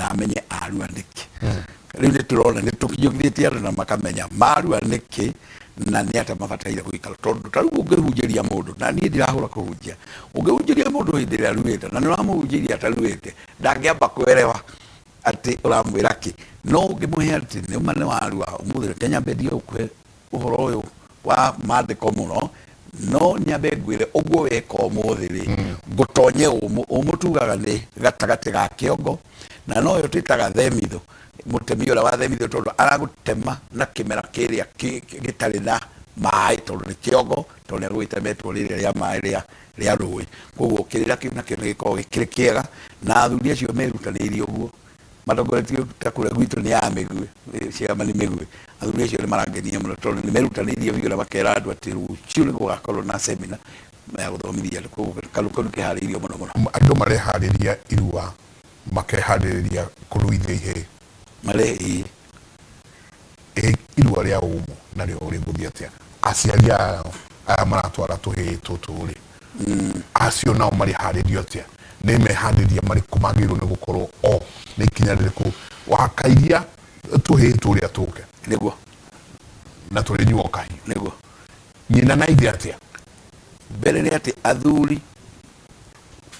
Na amenye arua nĩkĩ. Rĩu nĩ tũrona nĩ tũkinyũkithĩtie andũ na makamenya marua nĩkĩ na nĩ atĩa mabataire gũikara, tondũ ta rĩu ũngĩhunjĩria mũndũ, na niĩ ndirahũra kũhunjia, ũngĩhunjĩria mũndũ hĩndĩ ĩrĩa aruĩte na nĩ ũramũhunjĩria ataruĩte, ndangĩamba kwerewa atĩ ũramwĩra kĩ. No ũngĩmũhe atĩ nĩũma nĩ warua ũmũthĩ, reke nyambe ndige gũkũhe ũhoro ũyũ wa mandĩko mũno, no nyambe ngwĩre ũguo weka ũmũthĩ rĩ, ngũtonye ũmũ. Ũmũ tugaga nĩ gatagatĩ ga kĩongo, na noyo twĩtaga themithũ, mũtemi ũrĩa wa themithũ, tondũ aragũtema na kĩmera kĩrĩa gĩtarĩ na maĩ, tondũ nĩ kĩongo, tondũ nĩ agũgĩtemetwo rĩrĩa rĩa maĩ rĩa rũĩ. Koguo kĩrĩra kĩu nakĩo nĩ gĩkoragwo gĩkĩrĩ kĩega, na athuri acio merutanĩirie ũguo matongoretio ta kũrĩa gwitũ nĩ ya mĩguĩ, ciama nĩ mĩguĩ. Athuri acio nĩ marangenia mũno tondũ nĩ merutanĩirie biũ na makera andũ atĩ rũciũ nĩ gũgakorwo na semina ya gũthomithia andũ. Koguo kaũndũ kau nĩ keharĩirio mũno mũno. Andũ mareharĩria irua, makeharĩrĩria kũruithia ihĩĩ. Marĩ ĩĩ. Ĩ irua rĩa ũmũ narĩo rĩgũthiĩ atĩa? Aciari aya aya maratwara tũhĩĩ tũtũ rĩ, acio nao mareharĩrio atĩa? Nĩ meharĩria marĩkũ magĩrĩirwo nĩ gũkorwo o nĩ ikinya rĩrĩkũ wakairia tũhĩĩ tũrĩa tũke? Nĩguo. Na tũrĩnyuo kahiũ. Nĩguo. Nyina na ithe atĩa? Mbere nĩ atĩ athuri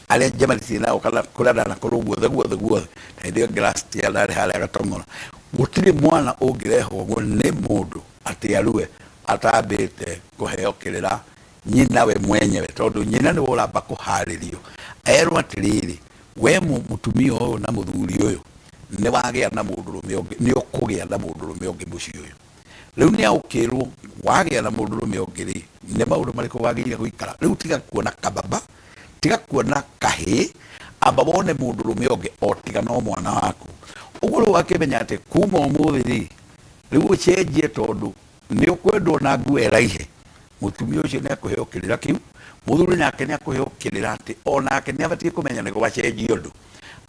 arĩa njemanĩtie nao kana kũrĩa ndanakorwo guothe guothe guothe, na hĩndĩ ĩyo last year ndarĩ harĩa Gatong'ora, gũtirĩ mwana ũngĩrehwo ũguo nĩ mũndũ atĩ arue atambĩte kũheo kĩrĩra nyina we mwenyewe, tondũ nyina nĩwe ũramba kũharĩrio erwo atĩrĩrĩ, we mũtumia ũyũ na mũthuri ũyũ nĩ wagĩa na mũndũrũme ũngĩ, nĩ ũkũgĩa na mũndũrũme ũngĩ mũciĩ ũyũ. Rĩu nĩ agũkĩrwo wagĩa na mũndũrũme ũngĩ rĩ, nĩ maũndũ marĩkũ wagĩrĩire gũikara. Rĩu tiga kuona kababa, tiga kuona kahĩĩ, amba wone mũndũrũme ũngĩ o tiga no mwana waku. Ũguo rĩu akĩmenya atĩ kuma ũmũthĩ rĩ, rĩu ũcenjie tondũ nĩ ũkwendwo na nguo ĩraihe. Mũtumia ũcio nĩ akũheo kĩrĩra kĩu, mũthuri nake nĩ akũheo kĩrĩra atĩ o nake nĩ abatiĩ kũmenya nĩ gwacenjia ũndũ.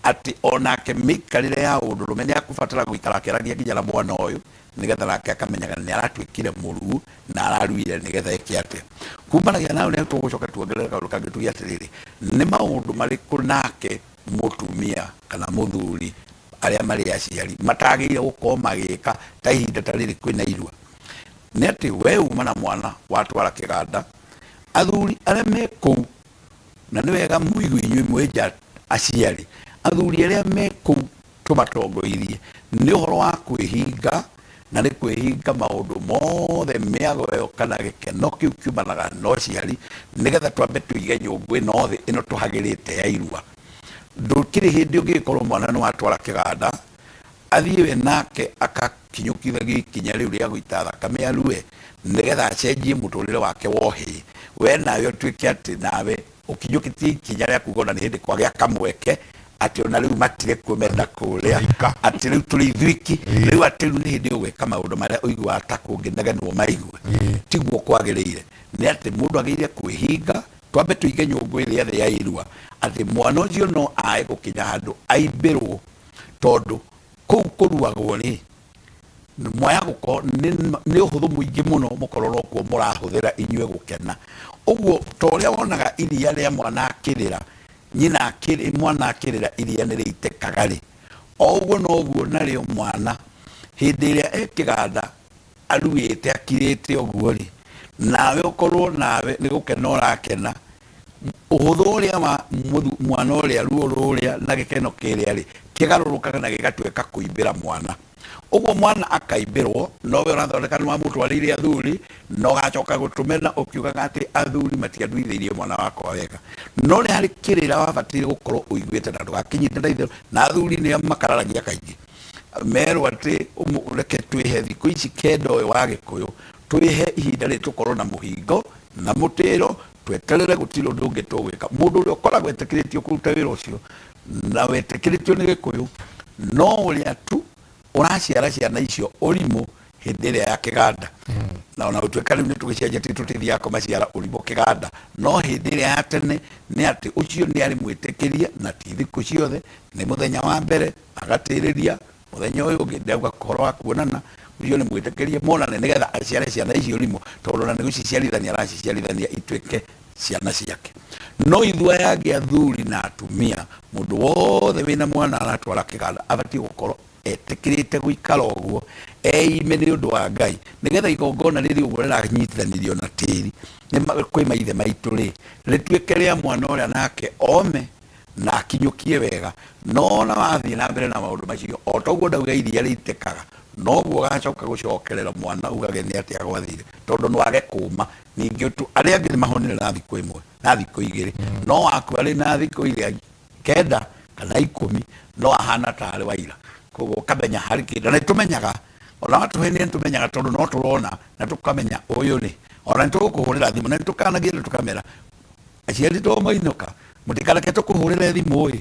Atĩ o nake mĩikarĩre ya ũndũrũme nĩ akũbatara gũikara akĩaragia nginya na mwana ũyũ, nĩgetha nake akamenyaga nĩ aratuĩkire mũruu na araruire nĩgetha eke atĩa. Kumanagia na hau nĩ tũgũcoka tuongerere kaũndũ kangĩ tuge atĩrĩrĩ, nĩ maũndũ marĩkũ nake mũtumia kana mũthuri arĩa marĩ aciari matagĩrĩire gũkorwo magĩka ta ihinda ta rĩrĩ kwĩna irua. Nĩ atĩ we uma na mwana watwara kĩganda, athuri arĩa me kũu, na nĩ wega mũigue inyuĩ mwĩ nja aciari, athuri arĩa me kũu tũmatongoirie nĩ ũhoro wa kwĩhinga, na nĩ kwĩhinga maũndũ mothe, mĩago ĩyo kana gĩkeno kĩu kiumanaga na ũciari, nĩgetha twambe tũige nyũngũ ĩno thĩ ĩno tũhagĩrĩte ya irua. Ndũkĩrĩ hĩndĩ ũngĩgĩkorwo mwana nĩ watwara kĩganda, athiĩ we nake akakinyũkithagia ikinya rĩu rĩa gũita thakame arue, nĩgetha acenjie mũtũrĩre wake wa ũhĩĩ. We nawe ũtuĩke atĩ nawe ũkinyũkĩtie ikinya rĩa kuga ona nĩ hĩndĩ kwagĩa kamweke atĩ ona rĩu matirĩ kuo menda kũrĩa, Tũrĩ atĩ rĩu tũrĩ ithuiki, Ĩĩ. rĩu atĩ rĩu nĩ hĩndĩ ũgwĩka maũndũ marĩa ũiguaga ta kũngĩnegenwo maigue. Ĩĩ. Tiguo kwagĩrĩire. Nĩ atĩ mũndũ agĩrĩire kwĩhinga, twambe tũige nyũngũ ĩrĩa thĩ ya irua, atĩ mwana ũcio no ae gũkinya handũ aimbĩrwo, tondũ kũu kũruagwo rĩ, mwaya gũkorwo nĩ ũhũthũ mũingĩ mũno mũkorwo nokuo mũrahũthĩra inyuĩ gũkena. Ũguo ta ũrĩa wonaga iria rĩa mwana akĩrĩra, nyina akĩrĩ, mwana akĩrĩra iria nĩ rĩitĩkaga rĩ, o ũguo noguo narĩo mwana hĩndĩ ĩrĩa e kĩganda aruĩte akirĩte ũguo rĩ, nawe ũkorwo nawe nĩ gũkena ũrakena, ũhũthũ ũrĩa wa mwana ũrĩa, ruo rũrĩa na gĩkeno kĩrĩa rĩ, kĩgarũrũkaga na gĩgatuĩka kũimbĩra mwana. Ũguo mwana akaimbĩrwo, nowe ũrathondeka nĩ wamũtwarĩire athuri, na ũgacoka gũtũmena ũkiugaga atĩ athuri matianduithĩirie mwana wakwa wega. No nĩ harĩ kĩrĩra wabataire gũkorwo ũiguĩte na ndũgakĩnyite na itherũ, na athuri nĩo makararagia kaingĩ. Merwo atĩ reke twĩhe thikũ ici kenda ũyũ wa Gĩkũyũ, twĩhe ihinda rĩrĩ tũkorwo na mũhingo na mũtĩro, tweterere gũtirĩ ũndũ ũngĩ tũgwĩka. Mũndũ ũrĩa ũkoragwo etĩkĩrĩtio kũruta wĩra ũcio na wetĩkĩrĩtio nĩ Gĩkũyũ no ũrĩa tu ũraciara ciana icio ũrimũ hĩndĩ ĩrĩa ya kĩganda. Na ona gũtuĩka rĩu nĩ tũgĩcenjetie tũtithiaga kũmaciara ũrimũ kĩganda, no hĩndĩ ĩrĩa ya tene nĩ atĩ ũcio nĩ arĩ mwĩtĩkĩrie, na ti thikũ ciothe, nĩ mũthenya wa mbere agatĩrĩria, mũthenya ũyũ ũngĩ ndauga ũhoro wa kuonana, ũcio nĩ mwĩtĩkĩrie monane nĩgetha aciare ciana icio ũrimũ, tondũ ona nĩ gũciciarithania araciciarithania ituĩke ciana ciake. No ithuĩ aya angĩ athuri na atumia, mũndũ wothe wĩna mwana aratwara kĩganda abatiĩ gũkorwo etĩkĩrĩte gũikara ũguo, eime nĩ ũndũ wa Ngai, nĩgetha igongona rĩrĩ ũguo rĩranyitithanirio na tĩri nĩ kwĩ maithe maitũ rĩ, rĩtuĩke rĩa mwana ũrĩa nake ome na akinyũkie wega. No ona wathiĩ na mbere na maũndũ macio, o ta ũguo ndauga iria rĩitĩkaga, noguo ũgacoka gũcokerera mwana ugage nĩ atĩa gwathire, tondũ no age kũma. Ningĩ arĩa angĩ nĩ mahonire na thikũ ĩmwe na thikũ igĩrĩ, no waku arĩ na thikũ iria kenda kana ikũmi no ahana tarĩ wa ira. Koguo ũkamenya harĩ kĩndũ, na nĩ tũmenyaga ona watũhenia nĩ tũmenyaga, tondũ no tũrona na tũkamenya ũyũ rĩ, ona nĩ tũgũkũhũrĩra thimũ na nĩ tũkanagia na tũkamera aciari to mainũka, mũtikareke tũkũhũrĩre thimũ ĩ,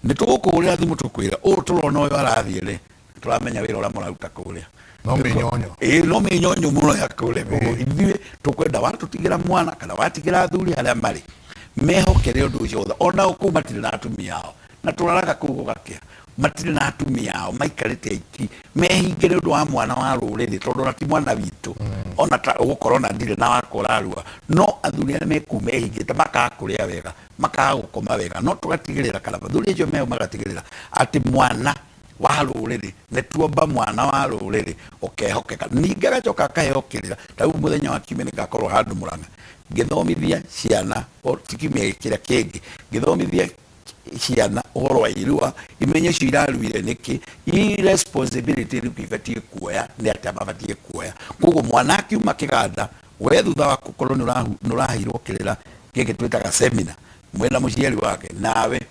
nĩ tũgũkũhũrĩra thimũ tũkwĩre ũũ tũrona ũyũ arathiĩ rĩ, tũramenya wĩra ũrĩa mũraruta kũrĩa. No mĩnyonyo. Ĩĩ, no mĩnyonyo mũno ya kũrĩa. Koguo ithuĩ tũkwenda watũtigĩra mwana kana watigĩra athuri arĩa marĩ mehokere ũndũ ũcio wothe. Onao kũu matirĩ na atumia ao, na tũraraga kũu gũgakĩa, matirĩ na atumia ao, maikarĩte aiki, mehingĩre ũndũ wa mwana wa rũrĩrĩ, tondũ ona ti mwana witũ, ona ta ũgũkorwo na ndirĩ na wakwa ũrarua. No athuri arĩa me kũu mehingĩte makaga kũrĩa wega, makaga gũkoma wega, no tũgatigĩrĩra kana athuri acio me hau magatigĩrĩra atĩ mwana wa rũrĩrĩ nĩ tuomba mwana wa rũrĩrĩ ũkehokeka. Ningĩ agacoka akaheo kĩrĩra. Ta rĩu mũthenya wa kiumia nĩngakorwo handũ Mũrang'a ngĩthomithia ciana, ti kiumia kĩrĩa kĩngĩ, ngĩthomithia ciana ũhoro wa irua, imenye icio iraruire nĩkĩ, i responsibility ĩrĩkũ ibatiĩ kuoya, nĩ atĩa mabatiĩ kuoya. Koguo mwana akiuma kĩganda, we thutha wa gũkorwo nĩ ũraheirwo kĩrĩra gĩkĩ twĩtaga seminar, mwĩna mũciari wake, nawe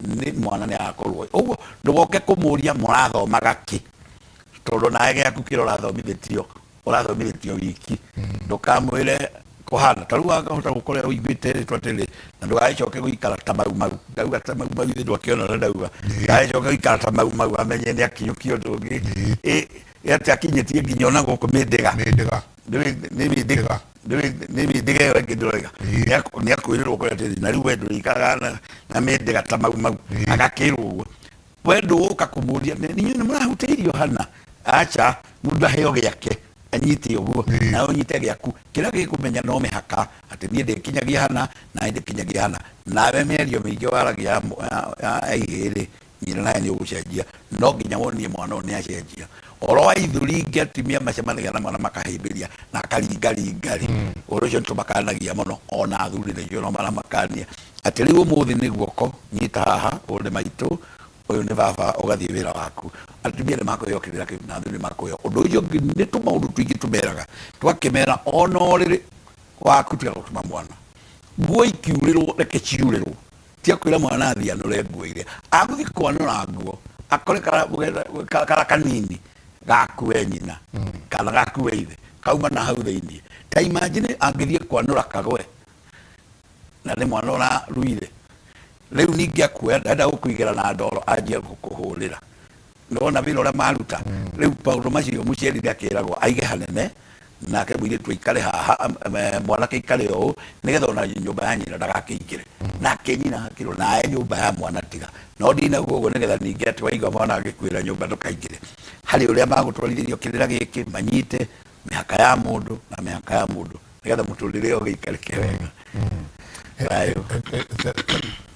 nĩ mwana nĩ agakorwo ũguo. Ndũgoke kũmũria mũrathomaga kĩ, tondũ nawe gĩaku kĩrĩa ũrathomithĩtio ũrathomithĩtio wiki. Ndũkamwĩre kũhana ta rĩu wahota gũkorwo ũiguĩte rĩtwa atĩrĩ, na ndũgagĩcoke gũikara ta mau mau, ndauga ta mau mau, ithe ndwakĩona ũrĩa ndauga, ndũgagĩcoke gũikara ta mau mau, amenye nĩ akinyũkia ũndũ ũngĩ. Ĩ atĩ akinyĩtie nginya ona gũkũ mĩndĩga. Mĩndĩga. Nĩ mĩndĩga, nĩ mĩndĩga ĩyo ĩngĩ ndĩroiga. Nĩ akwĩrĩrwo kũrĩa atĩrĩ, na rĩu we ndũrĩikaraga na mĩndĩga ta mau mau, agakĩrwo ũguo. We ndũgũka kũmũria inyuĩ nĩ mũrahutĩirio hana, aca, mũndũ aheo gĩake anyite ũguo, nawe ũnyite gĩaku. Kĩrĩa gĩkũmenya no mĩhaka atĩ niĩ ndĩkinyagia hana nawe ndĩkinyagia hana, nawe mĩario mĩingĩ waragia ya ihĩĩ rĩ, nyina nawe nĩ ũgũcenjia. No nginya wonie mwana ũyũ nĩ acenjia. Ũhoro wa ithuri ingĩ atumia macemanagia na mwana makahĩmbĩria na akaringaringa rĩ, ũhoro ũcio nĩ tũmakanagia mũno, ona athuri nĩguo no maramakania atĩ rĩu ũmũthĩ nĩ guoko nyita haha, ũyũ nĩ maitũ, ũyũ nĩ baba, ũgathiĩ wĩra waku. Atumia nĩ makũheo kĩrĩra kĩu na athuri nĩ makũheo ũndũ ũcio ũngĩ. Nĩ tũmaũndũ tũingĩ tũmeraga, twakĩmera ona ũrĩrĩ waku tiga gũtũma mwana, nguo ikiurĩrwo reke ciurĩrwo, tiga kwĩra mwana athiĩ anũre nguo iria agũthiĩ kwanũra nguo, akore kara kanini gakue nyina kana gakue ithe kauma na hau thĩiniĩ. Ta imagine angĩthiĩ kwanũra kagwe na nĩ mwana ũraruire, rĩu ningĩ akuoya ndenda gũkũigĩra na ndoro anjie gũkũhũrĩra. Nĩwona wĩra ũrĩa maruta rĩu? Maũndũ macio mũciari nĩ akĩragwo aige hanene, nake mũirĩtu aikare haha, mwanake aikare ũũ, nĩgetha ona nyũmba ya nyina ndagakĩingĩre, nake nyina akĩrwo nawe nyũmba ya mwana tiga no ndinauga ũguo, nĩgetha ningĩ atĩ waigua mwana agĩkuĩra nyũmba ndũkaingĩre. Harĩ ũrĩa magũtwarithĩrio kĩrĩra gĩkĩ, manyite mĩhaka ya mũndũ na mĩhaka ya mũndũ, nĩgetha mũtũrĩre ũgĩikarĩke wega. Thayũ.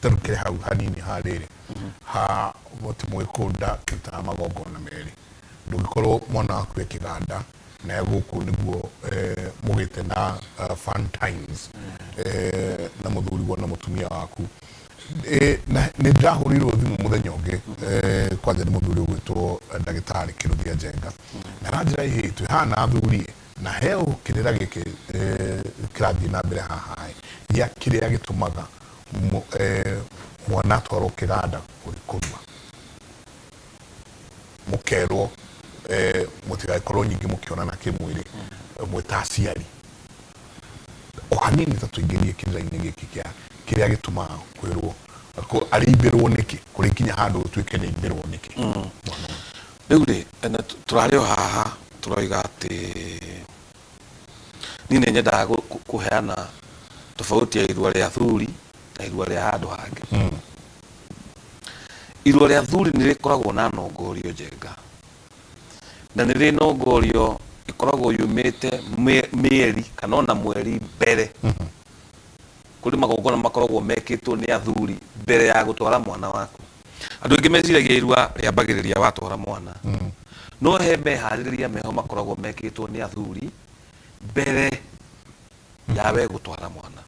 Terũkĩre hau hanini ha rĩrĩ ha mũti mwĩkũnda kĩrutaga magongona merĩ. Ndũngĩkorwo mwana waku e kĩganda na e gũkũ nĩguo mũgĩte na fun times na mũthuriguo na mũtumia waku. Na nĩ ndĩrahũrĩirwo thimũ mũthenya ũngĩ, kwanja nĩ mũthuri ũgwĩtwo ndagĩtarĩ Kĩrũthia Njenga, na aranjĩra ĩhĩ twĩ haha na athuri na he kĩrĩra gĩkĩ kĩrathiĩ na mbere haha gĩa kĩrĩa gĩtũmaga mwana atwarwo kĩganda kũrĩ kũrua, mũkerwo mũtigagĩkorwo nyingĩ mũkĩonana kĩmwĩrĩ mwĩ ta aciari. O hanini ta tũingĩrie kĩrĩra-inĩ gĩkĩ kĩa kĩrĩa gĩtũmaga kwĩrwo arĩimbĩrwo nĩkĩ, kũrĩ nginya handũ ũtuĩke nĩ aimbĩrwo nĩkĩ mwana ũyũ. Rĩu rĩ, tũrarĩ o haha tũroiga atĩ niĩ nĩ nyendaga kũheana tofauti ya irua rĩa athuri na irua rĩa handũ hangĩ. Irua rĩa athuri nĩ rĩkoragwo na nongorio njega, na nĩ rĩ nongorio ĩkoragwo yumĩte mĩeri kana ona mweri mbere. Kũrĩ magongona makoragwo mekĩtwo nĩ athuri mbere ya gũtwara mwana waku. Andũ aingĩ meciragia irua rĩambagĩrĩria watwara mwana, no he meharĩrĩria meho makoragwo mekĩtwo nĩ athuri mbere ya we gũtwara mwana.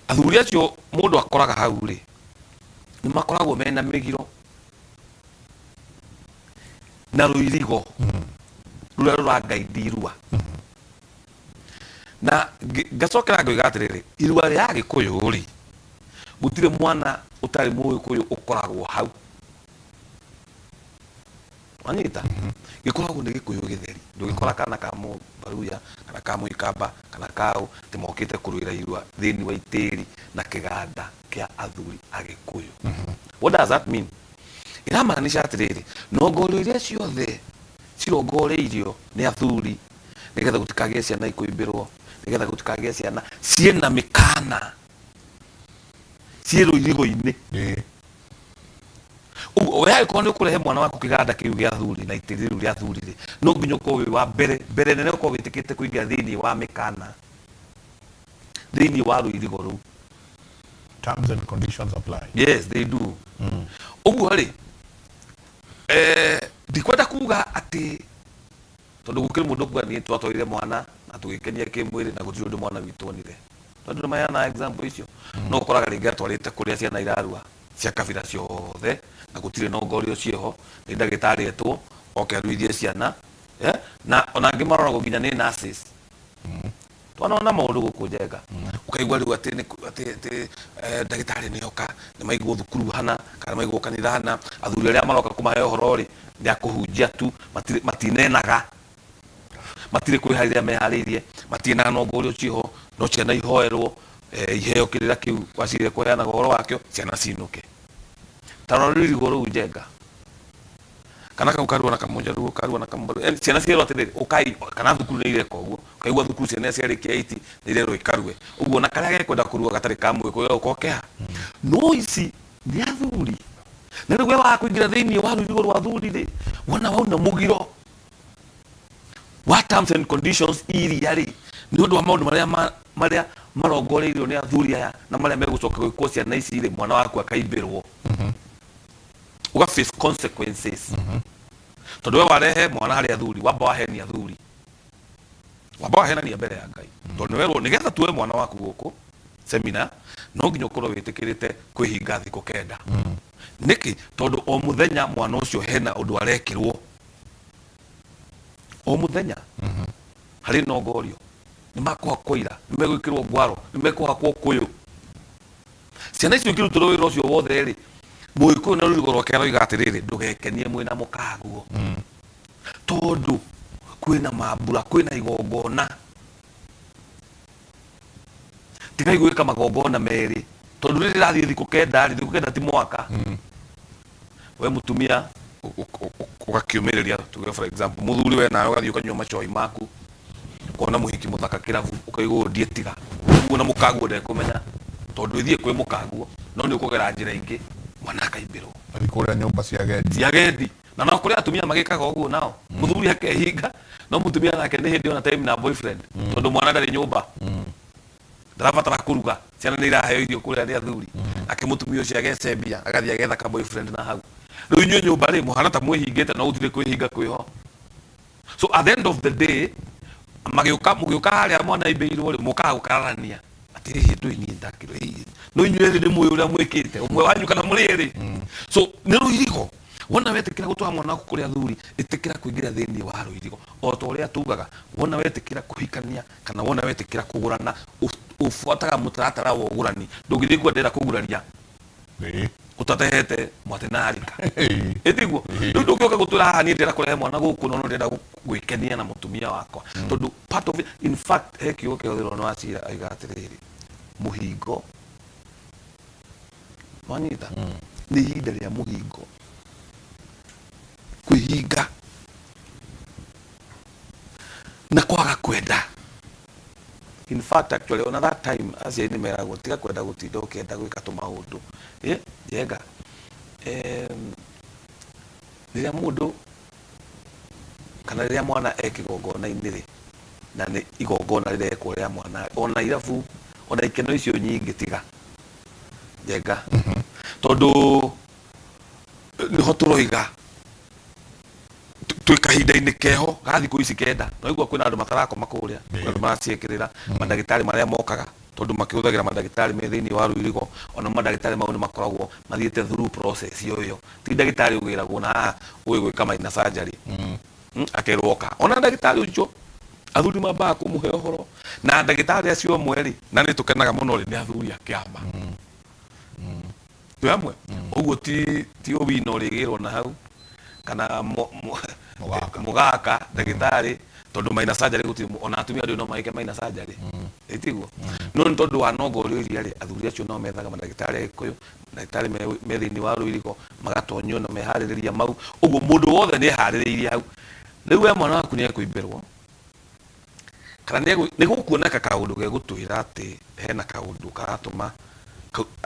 Athuri acio mũndũ akoraga hau rĩ, nĩ makoragwo mena mĩgiro na rũirigo rũrĩa rũrangaindi irua. Na ngacokera ngoiga atĩrĩrĩ, irua rĩa Agĩkũyũ rĩ, gũtirĩ mwana ũtarĩ Mũgĩkũyũ ũkoragwo hau. Wanyita? Gĩkoragwo nĩ Gĩkũyũ gĩtheri. Ndũngĩkora kana ka Mũbaruya kana ka Mũikamba kana kaũ atĩ mokĩte kũrũĩra irua thĩinĩ wa itĩri na kĩganda kĩa athuri Agĩkũyũ. What does that mean? Ĩramaanisha atĩrĩrĩ, nongorio iria ciothe cirongoreirio nĩ athuri nĩgetha gũtikagĩe ciana ikũimbĩrwo, nĩgetha gũtikagĩe ciana ciĩna mĩkana ciĩ rũirigo-inĩ. Ũguo we angĩkorwo nĩ ũkũrehe mwana waku kĩganda kĩu gĩa athuri na itĩri rĩu rĩa athuri rĩ, no nginya ũkorwo wĩ wa mbere mbere nene ũkorwo wĩtĩkĩte kũingĩra thĩinĩ wa mĩkana, thĩinĩ wa rũirigo rũu. Terms and conditions apply. Yes, they do. Ũguo rĩ, ndikwenda kuga atĩ tondũ gũkĩrĩ mũndũ ũkuga niĩ twatwarire mwana na tũgĩkenia kĩmwĩrĩ na gũtirĩ ũndũ mwana witũ onire. Tondũ nĩ maheanaga example icio. No ũkoraga rĩngĩ atwarĩte kũrĩa ciana irarua cia kabira ciothe na gũtirĩ nongorio ciĩho, nĩ ndagĩtarĩ etwo oke aruithie ciana, na ona angĩ maroragwo nginya nĩ nurses. Twanona maũndũ gũkũ Njenga, ũkaigua rĩu atĩ nĩ atĩ atĩ ndagĩtarĩ nĩ oka, nĩ maigwo thukuru hana kana maigwo kanitha hana, athuri arĩa maroka kũmahe ũhoro rĩ, nĩ a kũhunjia tu, matirĩ matinenaga, matirĩ kwĩharĩria meharĩirie, matirĩ na nongorio ciĩho, no ciana ihoerwo, iheo kĩrĩra kĩu wacirire kũheanaga ũhoro wakĩo, ciana cinũke. Ta rora rũirigo rũu Njenga, kana kau karua na kamũnjaruo, karua na kamũbaruya, yani ciana cierwo atĩrĩrĩ, ũkai, kana thukuru nĩ ireka ũguo, ũkaigua thukuru ciana ciarĩkia eight nĩ irerwo ikarue, ũguo ona karĩa gekwenda kũrua gatarĩ ka mũgĩkũyũ goke ha? No ici nĩ athuri, na rĩu we waga kũingĩra thĩinĩ wa rũirigo rwa athuri rĩ, wona wauna mũgiro wa terms and conditions iria rĩ, nĩ ũndũ wa maũndũ marĩa marĩa marongoreirio nĩ athuri aya na marĩa megũcoka gwĩkwo ciana ici rĩ, mwana waku akaimbĩrwo. Uga face consequences. Tondũ we warehe mwana harĩ athuri, wamba wahenia athuri, wamba wahenania mbere ya Ngai, tondũ nĩwerwo nĩgetha tuoe mwana waku gũkũ seminar no nginya ũkorwo wĩtĩkĩrĩte kwĩhinga thikũ kenda. Nĩkĩ? Tondũ o mũthenya mwana ũcio hena ũndũ arekĩrwo o mũthenya harĩ nongorio, nĩ makũhakwo ira, nĩ megwĩkĩrwo ngwaro, nĩ mekũhakwo kũyũ. Ciana icio ikĩrutĩrwo wĩra ũcio wothe rĩ, Mũgĩkũyũ na rũrigo rwake aroiga atĩrĩrĩ, ndũgekenie mwĩna mũkaguo, tondũ kwĩna mambura, kwĩna igongona. Tigai gwĩka magongona merĩ, tondũ rĩrĩ rĩrathiĩ thikũ kenda rĩ, thikũ kenda ti mwaka. We mũtumia ũgakĩũmĩrĩria, tuge for example, mũthuri we nawe ũgathiĩ ũkanyua macoi maku, ũkona mũhiki mũthaka kĩrabu, ũkaigua ũyũ ndiĩtiga. Ũguo na mũkaguo ndekũmenya, tondũ ĩthiĩ kwĩ mũkaguo, no nĩ ũkũgera njĩra ingĩ, mwana akaimbĩrwo. Athiĩ kũrĩa nyũmba cia agendi. Cia agendi. Na no kũrĩ atumia magĩkaga ũguo nao. Mũthuri akehinga, no mũtumia nake nĩ hĩndĩ ona time na boyfriend, tondũ mwana ndarĩ nyũmba. Ndarabatara kũruga, ciana nĩ iraheo irio kũrĩa nĩ athuri. Nake mũtumia ũcio agecembia, agathiĩ agetha ka boyfriend na hau. Rĩu inyuĩ nyũmba rĩ, mũhana ta mwĩhingĩte no gũtirĩ kwĩhinga kwĩho. So at the end of the day, magĩũka, mũgĩũka harĩa mwana aimbĩirwo rĩ, mũkaga gũkararania atĩ ĩhĩ ndũĩ niĩ ndakĩrwo, ĩhĩ no inyuĩ erĩ nĩ mũĩ ũrĩa mwĩkĩte, ũmwe wanyu kana mũrĩ erĩ. So nĩ rũirigo. Wona wetĩkĩra gũtwara mwana waku kũrĩ athuri, ĩtĩkĩra kũingĩra thĩinĩ wa rũirigo. O ta ũrĩa tugaga, wona wetĩkĩra kũhikania kana wona wetĩkĩra kũgũrana, ũbuataga mũtaratara wa ũgũrani. Ndũngĩthiĩ kuga ndĩrenda kũguraria ũtatehete mwatĩ na harika. Ĩtiguo? Rĩu ndũngĩũka gũtwĩra haha niĩ ndĩrenda kũrehe mwana gũkũ no no ndĩrenda gwĩkenia na mũtumia wakwa. Tondũ part of it, in fact he kiugo kĩhũthĩrwo nĩ Wachira oiga atĩrĩrĩ, mũhingo, wanyita? Nĩ ihinda rĩa mũhingo kwĩhinga na kwaga kwenda. In fact actually ona that time aciari nĩ meragwo tiga kwenda gũtinda ũkĩenda gwĩka tũmaũndũ. Njenga, rĩrĩa mũndũ kana rĩrĩa mwana e kĩgongona-inĩ rĩ, na nĩ igongona rĩrekwo rĩa mwana, ona irabu, Ona ikeno icio nyingĩ tiga njenga, tondũ nĩho tũroiga twĩ kahinda-inĩ keho ga thikũ ici kenda. Naigua kwĩna andũ matarakoma kũrĩa, kwĩna andũ maraciĩkĩrĩra mandagĩtarĩ marĩa mokaga, tondũ makĩhũthagĩra mandagĩtarĩ me thĩinĩ wa rũirigo. Ona mandagĩtarĩ mau nĩ makoragwo mathiĩte through process ĩyo. Ti ndagĩtarĩ ũgĩragwo na haha ũĩ gwĩka minor surgery, akerwo oka. Ona ndagĩtarĩ ũcio athuri mambaga kũmũhe ũhoro, na ndagĩtarĩ acio amwe rĩ, na nĩ tũkenaga mũno rĩ, nĩ athuri a kĩama twĩ hamwe. Ũguo ti Owino ũrĩgĩrwo na hau kana Mũgaka. Mũgaka ndagĩtarĩ, tondũ minor surgery gũtirĩ ona atumia andũ no magĩke minor surgery, ĩtiguo? No nĩ tondũ wa nongo ũrĩa ũiria rĩ, athuri acio no methaga mandagĩtarĩ a Gĩkũyũ, mandagĩtarĩ me thĩinĩ wa rũirigo, magatonyio na meharĩrĩria mau. Ũguo mũndũ wothe nĩ eharĩrĩirie hau. Rĩu we mwana waku nĩ ekũimbĩrwo kana nĩ gũkuoneka kaũndũ gegũtwĩra atĩ hena kaũndũ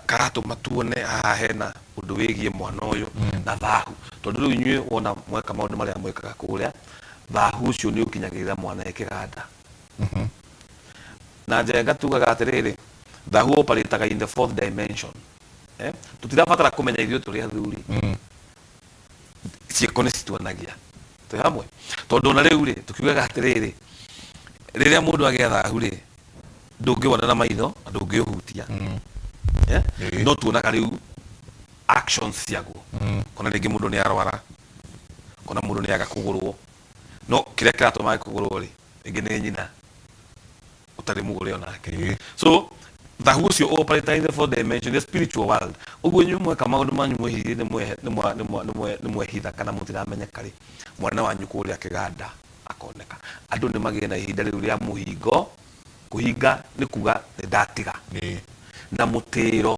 karatũma tuone haha hena ũndũ wĩgiĩ mwana ũyũ na thahu, tondũ rĩu inyuĩ wona mweka maũndũ marĩa mwĩkaga kũrĩa, thahu ũcio nĩ ũkinyagĩrĩra mwana e kĩganda. Na njenga tugaga atĩrĩrĩ, thahu operataga in the fourth dimension, eh? Tũtirabatara kũmenya ithuĩ tũrĩ athuri, ciĩko nĩ cituonagia twĩ hamwe, tondũ ona rĩu rĩ, tũkiugaga atĩrĩrĩ, rĩrĩa mũndũ agĩa thahu rĩ, ndũngĩwona na maitho na ndũngĩũhutia, eh? No tuonaga rĩu actions ciaguo, kona rĩngĩ mũndũ nĩ arwara, kona mũndũ nĩ aga kũgũrwo, no kĩrĩa kĩratũma age kũgũrwo rĩ, rĩngĩ nĩ nyina ũtarĩ mũgũre onake. So thahu ũcio operate in the fourth dimension, the spiritual world. Ũguo inyuĩ mweka maũndũ manyu mwĩhithie, nĩ mwehitha kana mũtiramenyeka rĩ, mwana wanyu kũrĩa kĩganda akoneka. Andũ nĩ magĩe na ihinda rĩu rĩa mũhingo. Kũhinga nĩ kuga nĩ ndatiga, na mũtĩro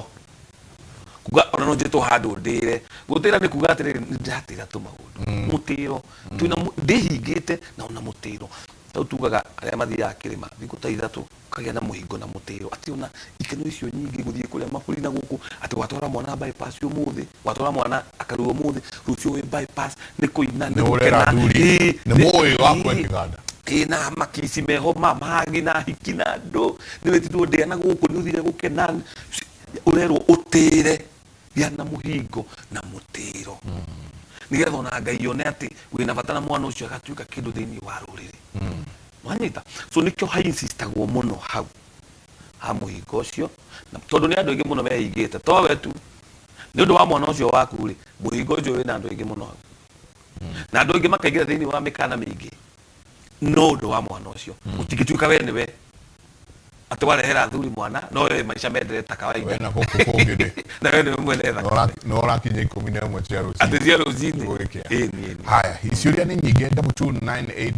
kuga ona no njĩtwo handũ ndĩre. Gũtĩra nĩ kuga atĩrĩrĩ, nĩ ndĩratĩra tũmaũndũ. Mũtĩro twĩna ndĩhingĩte na ona mũtĩro rĩu tugaga arĩa mathiaga kĩrĩma thikũ ta 3, ũkagĩa na mũhingo na mũtĩro, atĩ ona ikeno icio nyingĩ, gũthiĩ kũrĩa mabũrũri na gũkũ, atĩ watwara mwana bypass ũmũthĩ, watwara mwana akarua ũmũthĩ, rũciũ wĩ bypass, nĩ kũina, nĩ Nĩ ũrera gũkena. athuri. Nĩ mũĩ wakwa kĩganda. Ĩĩ, na makici meho ma mahagi na hiki na andũ nĩ wĩtirwo ndĩa na gũkũ, nĩ ũthire gũkena. Ũrerwo ũtĩre, gĩa na mũhingo na mũtĩro, nĩgetha ona Ngai one atĩ wĩna bata na mwana ũcio agatuĩka kĩndũ thĩinĩ wa rũrĩrĩ. Wanyita? So nĩkĩo hainsistagwo mũno hau ha mũhingo ũcio, na tondũ nĩ andũ aingĩ mũno mehingĩte, to we tu, nĩ ũndũ wa mwana ũcio waku rĩ, mũhingo ũcio wĩna andũ aingĩ mũno hau, na andũ aingĩ makaingĩra thĩinĩ wa mĩkana mĩingĩ no ũndũ wa mwana ũcio. Gũtingĩtuĩka we nĩwe atĩ warehera athuri mwana, no we maica mendere ta kawaida. We na gũkũ kũngĩ rĩ, na we nĩwe mwene thakame. Nĩ ũrakinya 11 cia rũcinĩ. Atĩ cia rũcinĩ. Gũgĩkĩa. Ĩni ĩni. Haya, ciũria nĩ nyingĩ, 2298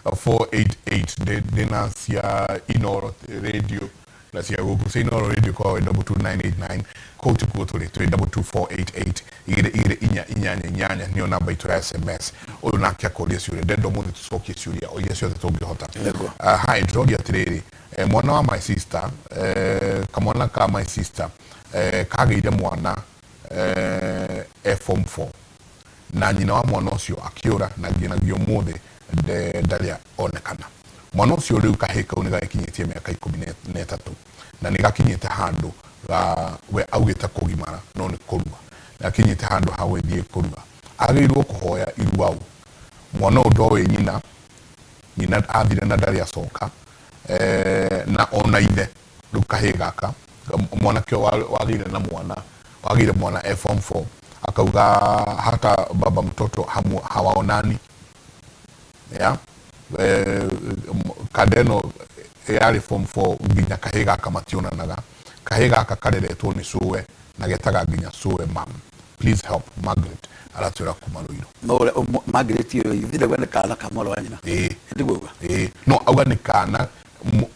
22488. Ndĩna cia Inoro Radio na cia gũkũ. Cia Inoro Radio koragwo ĩ 22989, kũu tikuo tũrĩ, twĩ 22488. 22488 nĩyo namba itũ ya SMS. Ũyũ nake akoria ciũria, ndenda ũmũthĩ tũcokie ciũria o iria ciothe tũngĩhota. Nĩguo. Hi, ndĩroria atĩrĩrĩ, mwana wa my sister, kamwana ka my sister, kagĩire mwana e form 4, na nyina wa mwana ũcio akĩũra, na nginyagia ũmũthĩ ndarĩ onekana. Mwana ũcio rĩu, kahĩ kau, nĩ gagĩkinyĩtie mĩaka 13, na nĩ gakinyĩte handũ ga we augĩte kũgimara, no nĩ kũrua, gakinyĩte handũ ha gũgĩthiĩ kũrua. Agĩrĩirwo kũhoya irua ũ? Mwana ũyũ ndoĩ nyina, nyina athire na ndarĩ acoka, na ona ithe. Rĩu kahĩ gaka, mwanake ũyũ wagĩire na mwana, wagĩire mwana e form 4, akauga hata baba mtoto hamu, hawaonani ya kanda ĩno yarĩ form 4 nginya kahĩ gaka mationanaga. Kahĩ gaka kareretwo nĩ cũwe na getaga nginya cũwe mam. Please help. Margaret aratwĩra kuma Rũirũ. No ũrĩa Margaret ũyũ ithire we nĩ kana ka mwarĩ wa nyina. Ĩĩ. Ndiguo uga? Ĩĩ, no auga nĩ kana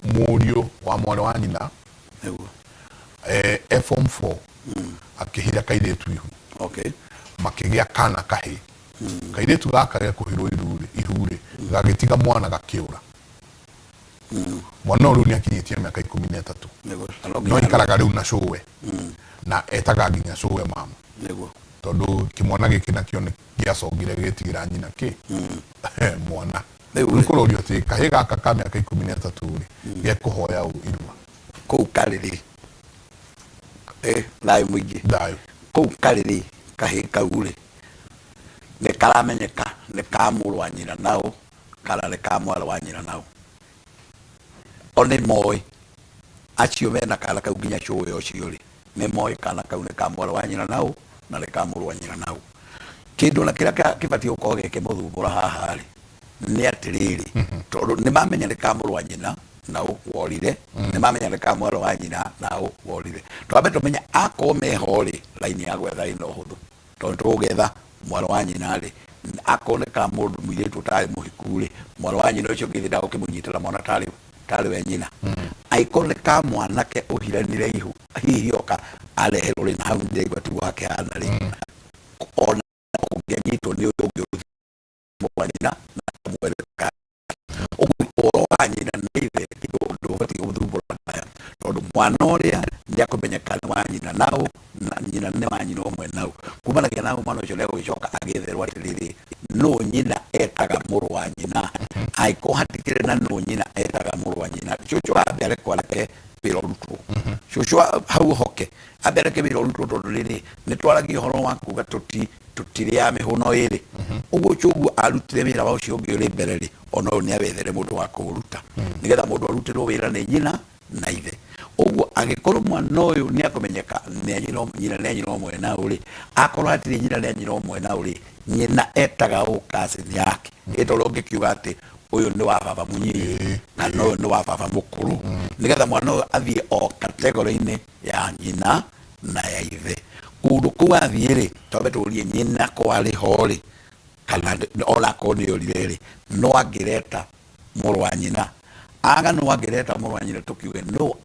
mũriũ wa mwarĩ wa nyina. E form 4 akĩhira kairĩtu ihu, makĩgĩa kana kahĩ. Kairĩtu gaka gekũhirwo ihu rĩ, gagĩtiga mwana gakĩũra. Mwana ũyũ rĩu nĩ akinyĩtie mĩaka 13. No ikaraga rĩu na cũwe na etaga nginya cũwe mama, tondũ kĩmwana gĩkĩ nakĩo nĩ gĩacongire gĩtigĩra nyina kĩ mwana. Rĩu Nĩ kũrorio atĩ kahĩĩ gaka ka mĩaka 13 rĩ, gekũhoya ũ irua? Kũu karĩ rĩ, thayũ mũingĩ. Thayũ. Kũu karĩ rĩ, kahĩĩ kau rĩ, nĩ karamenyeka nĩ ka mũrũ wa nyina naũ kana nĩ ka mwarĩ wa nyina naũ. O nĩ moĩ acio mena kana kau nginya cũwe ũcio rĩ, nĩ moĩ kana kau nĩ ka mwarĩ wa nyina naũ na nĩ ka mũrũ wa nyina naũ. Kĩndũ na kĩrĩa kĩbatiĩ gũkorwo gĩkĩmũthumbũra haha rĩ, nĩ atĩrĩrĩ, tondũ nĩ mamenya nĩ ka mũrũ wa nyina naũ worire, nĩ mamenya nĩ ka mwarĩ wa nyina naũ worire. Twambe tũmenye akorwo meho rĩ, raini ya gwetha ĩna ũhũthũ, tondũ tũgũgetha mwarĩ wa nyina rĩ, akorwo nĩ ka mũndũ mũirĩtu ũtarĩ mũhiku rĩ, mwarĩ wa nyina ũcio ũngĩ ndagũkĩmũnyitĩra mwana tarĩ we nyina. Angĩkorwo nĩ ka mwanake ũhiranire ihu, hihi oka areherwo rĩ, na hau ndĩraigua tiguo hakĩhana rĩ, ona ũngĩanyitwo nĩ ũyũ ũngĩ mũrũ wa nyina na mwere ka ũguo ũhoro wa nyina na ithe ti ũndũ ũbatiĩ gũthumbũra ndaya, tondũ mwana ũrĩa nĩ akũmenyeka nĩ wa nyina nao na nyina nĩ wa nyina ũmwe nao. Kumanagia na mwana ũcio nĩ agũgĩcoka agĩetherwo atĩrĩrĩ, nũ nyina etaga mũrũ wa nyina. Angĩkorwo hatikĩrĩ na nũ nyina etaga mũrũ wa nyina, cũcũ ambe arekwo areke wĩra ũrutwo. Cũcũ hau hoke ambe areke wĩra ũrutwo, tondũ rĩrĩ nĩ twaragia ũhoro wa kuga tũtirĩaga mĩhũno ĩrĩ. Ũguo ũguo arutire wĩra wa ũcio ũngĩ ũrĩ mbere rĩ, ona ũyũ nĩ awethere mũndũ wa kũũruta, nĩgetha mũndũ arutĩrwo wĩra nĩ nyina na ithe. Ũguo angĩkorwo mwana ũyũ nĩ akũmenyeka nĩ a nyina nyina nĩ a nyina ũmwe nao rĩ, akorwo hatirĩ nyina nĩ a nyina ũmwe nao rĩ, nyina etaga ũ cousin yake. Ĩ tondũ ũngĩkiuga atĩ ũyũ nĩ wa baba mũnyinyi kana ũyũ nĩ wa baba mũkũrũ, nĩgetha mwana ũyũ athiĩ o category-inĩ ya nyina na ya ithe. Kũndũ kũu athiĩ rĩ, twambe tũrie nyina ko arĩ ho rĩ, kana ona akorwo nĩ orire rĩ, no angĩreta mũrũ wa nyina. Aga no angĩreta mũrũ wa nyina, tũkiuge no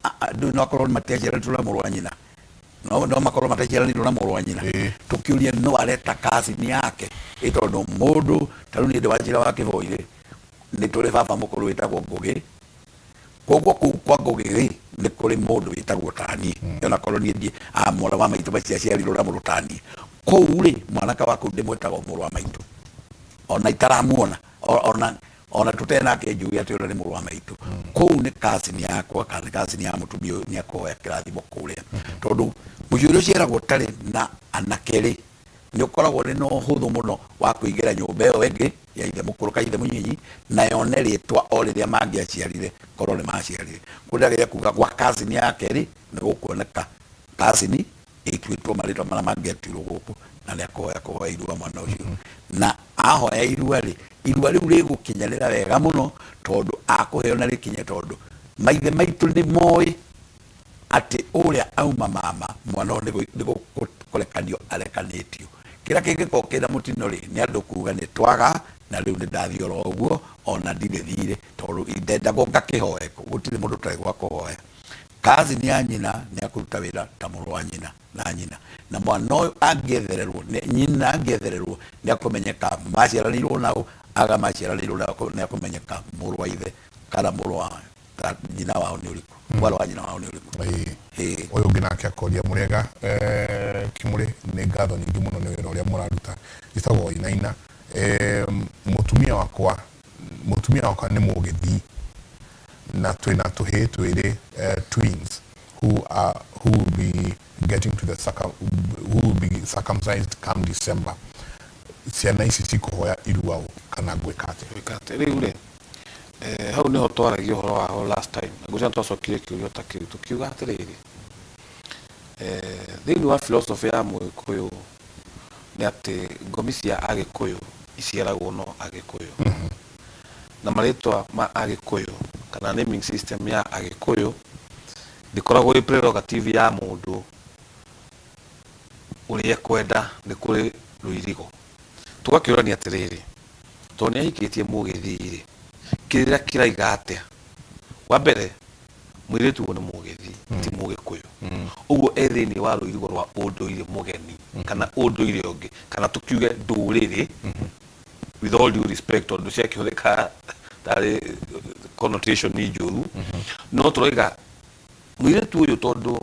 no akorwo matiaciaranĩtwo na mũrũ wa nyina, no makorwo mataciaranĩtwo na mũrũ wa nyina. Tũkiurie no areta cousin yake, ĩ tondũ mũndũ ta rĩu niĩ ndĩ wa njĩra wa Kĩboi rĩ, nĩ tũrĩ baba mũkũrũ wĩtagwo Ngũgĩ. Koguo kũu kwa Ngũgĩ rĩ, nĩ kũrĩ mũndũ wĩtagwo taniĩ, ona korwo niĩ ndiĩ mwarĩ wa maitũ matiaciarirwo na mũrũ taniĩ. Kũu rĩ, mwanake wa kũu ndĩmwĩtaga o mũrũ wa maitũ, ona itaramuona, ona tũtarĩ nake njuge atĩ ũrĩa nĩ mũrũ wa maitũ. Kũu nĩ cousin yakwa kana nĩ cousin ya mũtumia ũyũ, nĩ akũhoya kĩrathimo kũrĩa. Tondũ mũciĩ ũrĩa ũciaragwo ũtarĩ na anake rĩ, nĩ ũkoragwo ũrĩ na ũhũthũ mũno wa kũingĩra nyũmba ĩyo ĩngĩ ya ithe mũkũrũ ka ithe mũnyinyi, na yone rĩtwa o rĩrĩa mangĩaciarire korwo nĩ maciarire. Kũrĩa kuga gwa cousin yake rĩ, nĩ gũkuoneka cousin ĩtuĩtwo marĩtwa marĩa mangĩatuirwo gũkũ, na nĩ akũhoya kũhoya irua mwana ũcio. Na ahoya irua rĩ, irua rĩu rĩgũkinyanĩra wega mũno, tondũ akũheo na rĩkinye, tondũ maithe maitũ nĩ moĩ atĩ ũrĩa auma mama mwana ũyũ nĩ kũrekanio arekanĩtio. Kĩrĩa kĩngĩkorwo kĩna mũtino rĩ, nĩ andũ kuga nĩ twaga na rĩu nĩ ndathiĩ oro ũguo, ona ndirĩ thirĩ, tondũ ndendagwo ngakĩhoe kũ, gũtirĩ mũndũ ũtarĩ gwa kũhoya. Cousin ya nyina nĩ akũruta wĩra ta mũrũ wa nyina na nyina, na mwana ũyũ angĩethererwo nyina angĩethererwo nĩ akũmenyeka maciaranĩirwo nao, aga maciaranĩirwo nao nĩ akũmenyeka mũrũ wa ithe kana mũrũ wa nyina wao nĩ ũrĩkũ, mwarĩ wa nyina wao nĩ ũrĩkũ. Ũyũ ũngĩ nake akoria mũrĩega Kĩmũrĩ, nĩ ngatho nyingĩ mũno nĩ wĩra ũrĩa mũraruta. Njĩtagwo Wainaina. Mũtumia wakwa nĩ Mũgĩthii na twĩna tũhĩĩ twĩrĩ, twins who will be getting to the circum, who will be circumcised come December. Ciana ici cikũhoya irua ũ kana ngwĩka atĩa? Gwĩka atĩ rĩu rĩ, hau nĩho twaragia ũhoro waho last time, na ngwĩciria twacokire kĩũria ta kĩu tũkiuga atĩrĩrĩ, thĩinĩ wa philosophy ya Mũgĩkũyũ nĩ atĩ ngomi cia Agĩkũyũ iciaragwo no Agĩkũyũ, na marĩtwa ma Agĩkũyũ kana naming system ya Agĩkũyũ ndĩkoragwo ĩ prerogative ya mũndũ ũrĩa ekwenda, nĩ kũrĩ rũirigo. Tũgakĩũrania atĩrĩrĩ, tondũ nĩ ahikĩtie Mũgĩthii rĩ, kĩrĩra kĩraiga atĩa? Wa mbere, mũirĩtu ũyũ nĩ Mũgĩthii, ti Mũgĩkũyũ, ũguo e thĩinĩ wa rũirigo rwa ũndũire mũgeni kana ũndũire ũngĩ, kana tũkiuge ndũrĩrĩ, with all due respect, tondũ ciakĩhũthĩka tarĩ connotation njũru. No tũroiga mũirĩtu ũyũ, tondũ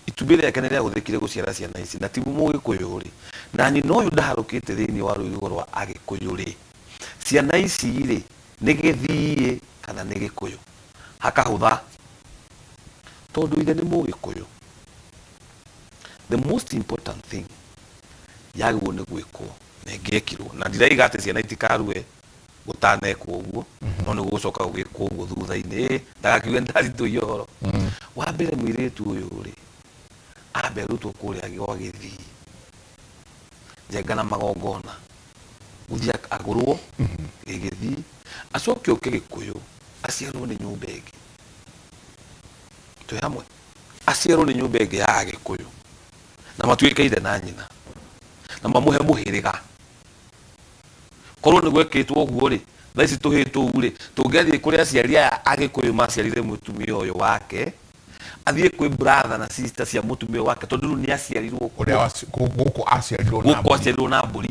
itumbĩ rĩake nĩ rĩahũthĩkire gũciara ciana ici na ti Mũgĩkũyũ rĩ, na nyina ũyũ ndaharũkĩte thĩinĩ wa rũirigo rwa Agĩkũyũ rĩ, ciana ici rĩ Nĩ Gĩthiĩ kana nĩ Gĩkũyũ? Hakahũtha tondũ ithe nĩ Mũgĩkũyũ. The most important thing yagĩrĩirwo nĩ gwĩkwo na ĩngĩekirwo, na ndiraiga atĩ ciana itikarue gũtanekwo ũguo, no nĩ gũgũcoka gũgĩkwo ũguo thutha-inĩ, ndagakiuge nĩ ndaritũhia ũhoro. Wa mbere mũirĩtu ũyũ rĩ, ambe arutwo kũrĩa gwa Gĩthii, njenga na magongona, gũthiĩ agũrwo gĩgĩthii, acoke oke Gĩkũyũ aciarwo nĩ nyũmba ĩngĩ. Twĩ hamwe? Aciarwo nĩ nyũmba ĩngĩ ya Agĩkũyũ na matuĩke ithe na nyina na mamũhe mũhĩrĩga. Korwo nĩ gwekĩtwo ũguo rĩ, thaa ici tũhĩĩ tũu rĩ, tũngĩathiĩ kũrĩ aciari aya Agĩkũyũ maciarire mũtumia ũyũ wake, athiĩ kwĩ brother na sister cia mũtumia ũyũ wake tondũ rĩu nĩ aciarirwo kuo. Ũrĩa gũkũ aciarirwo na Gũkũ mbũri. aciarirwo na mbũri.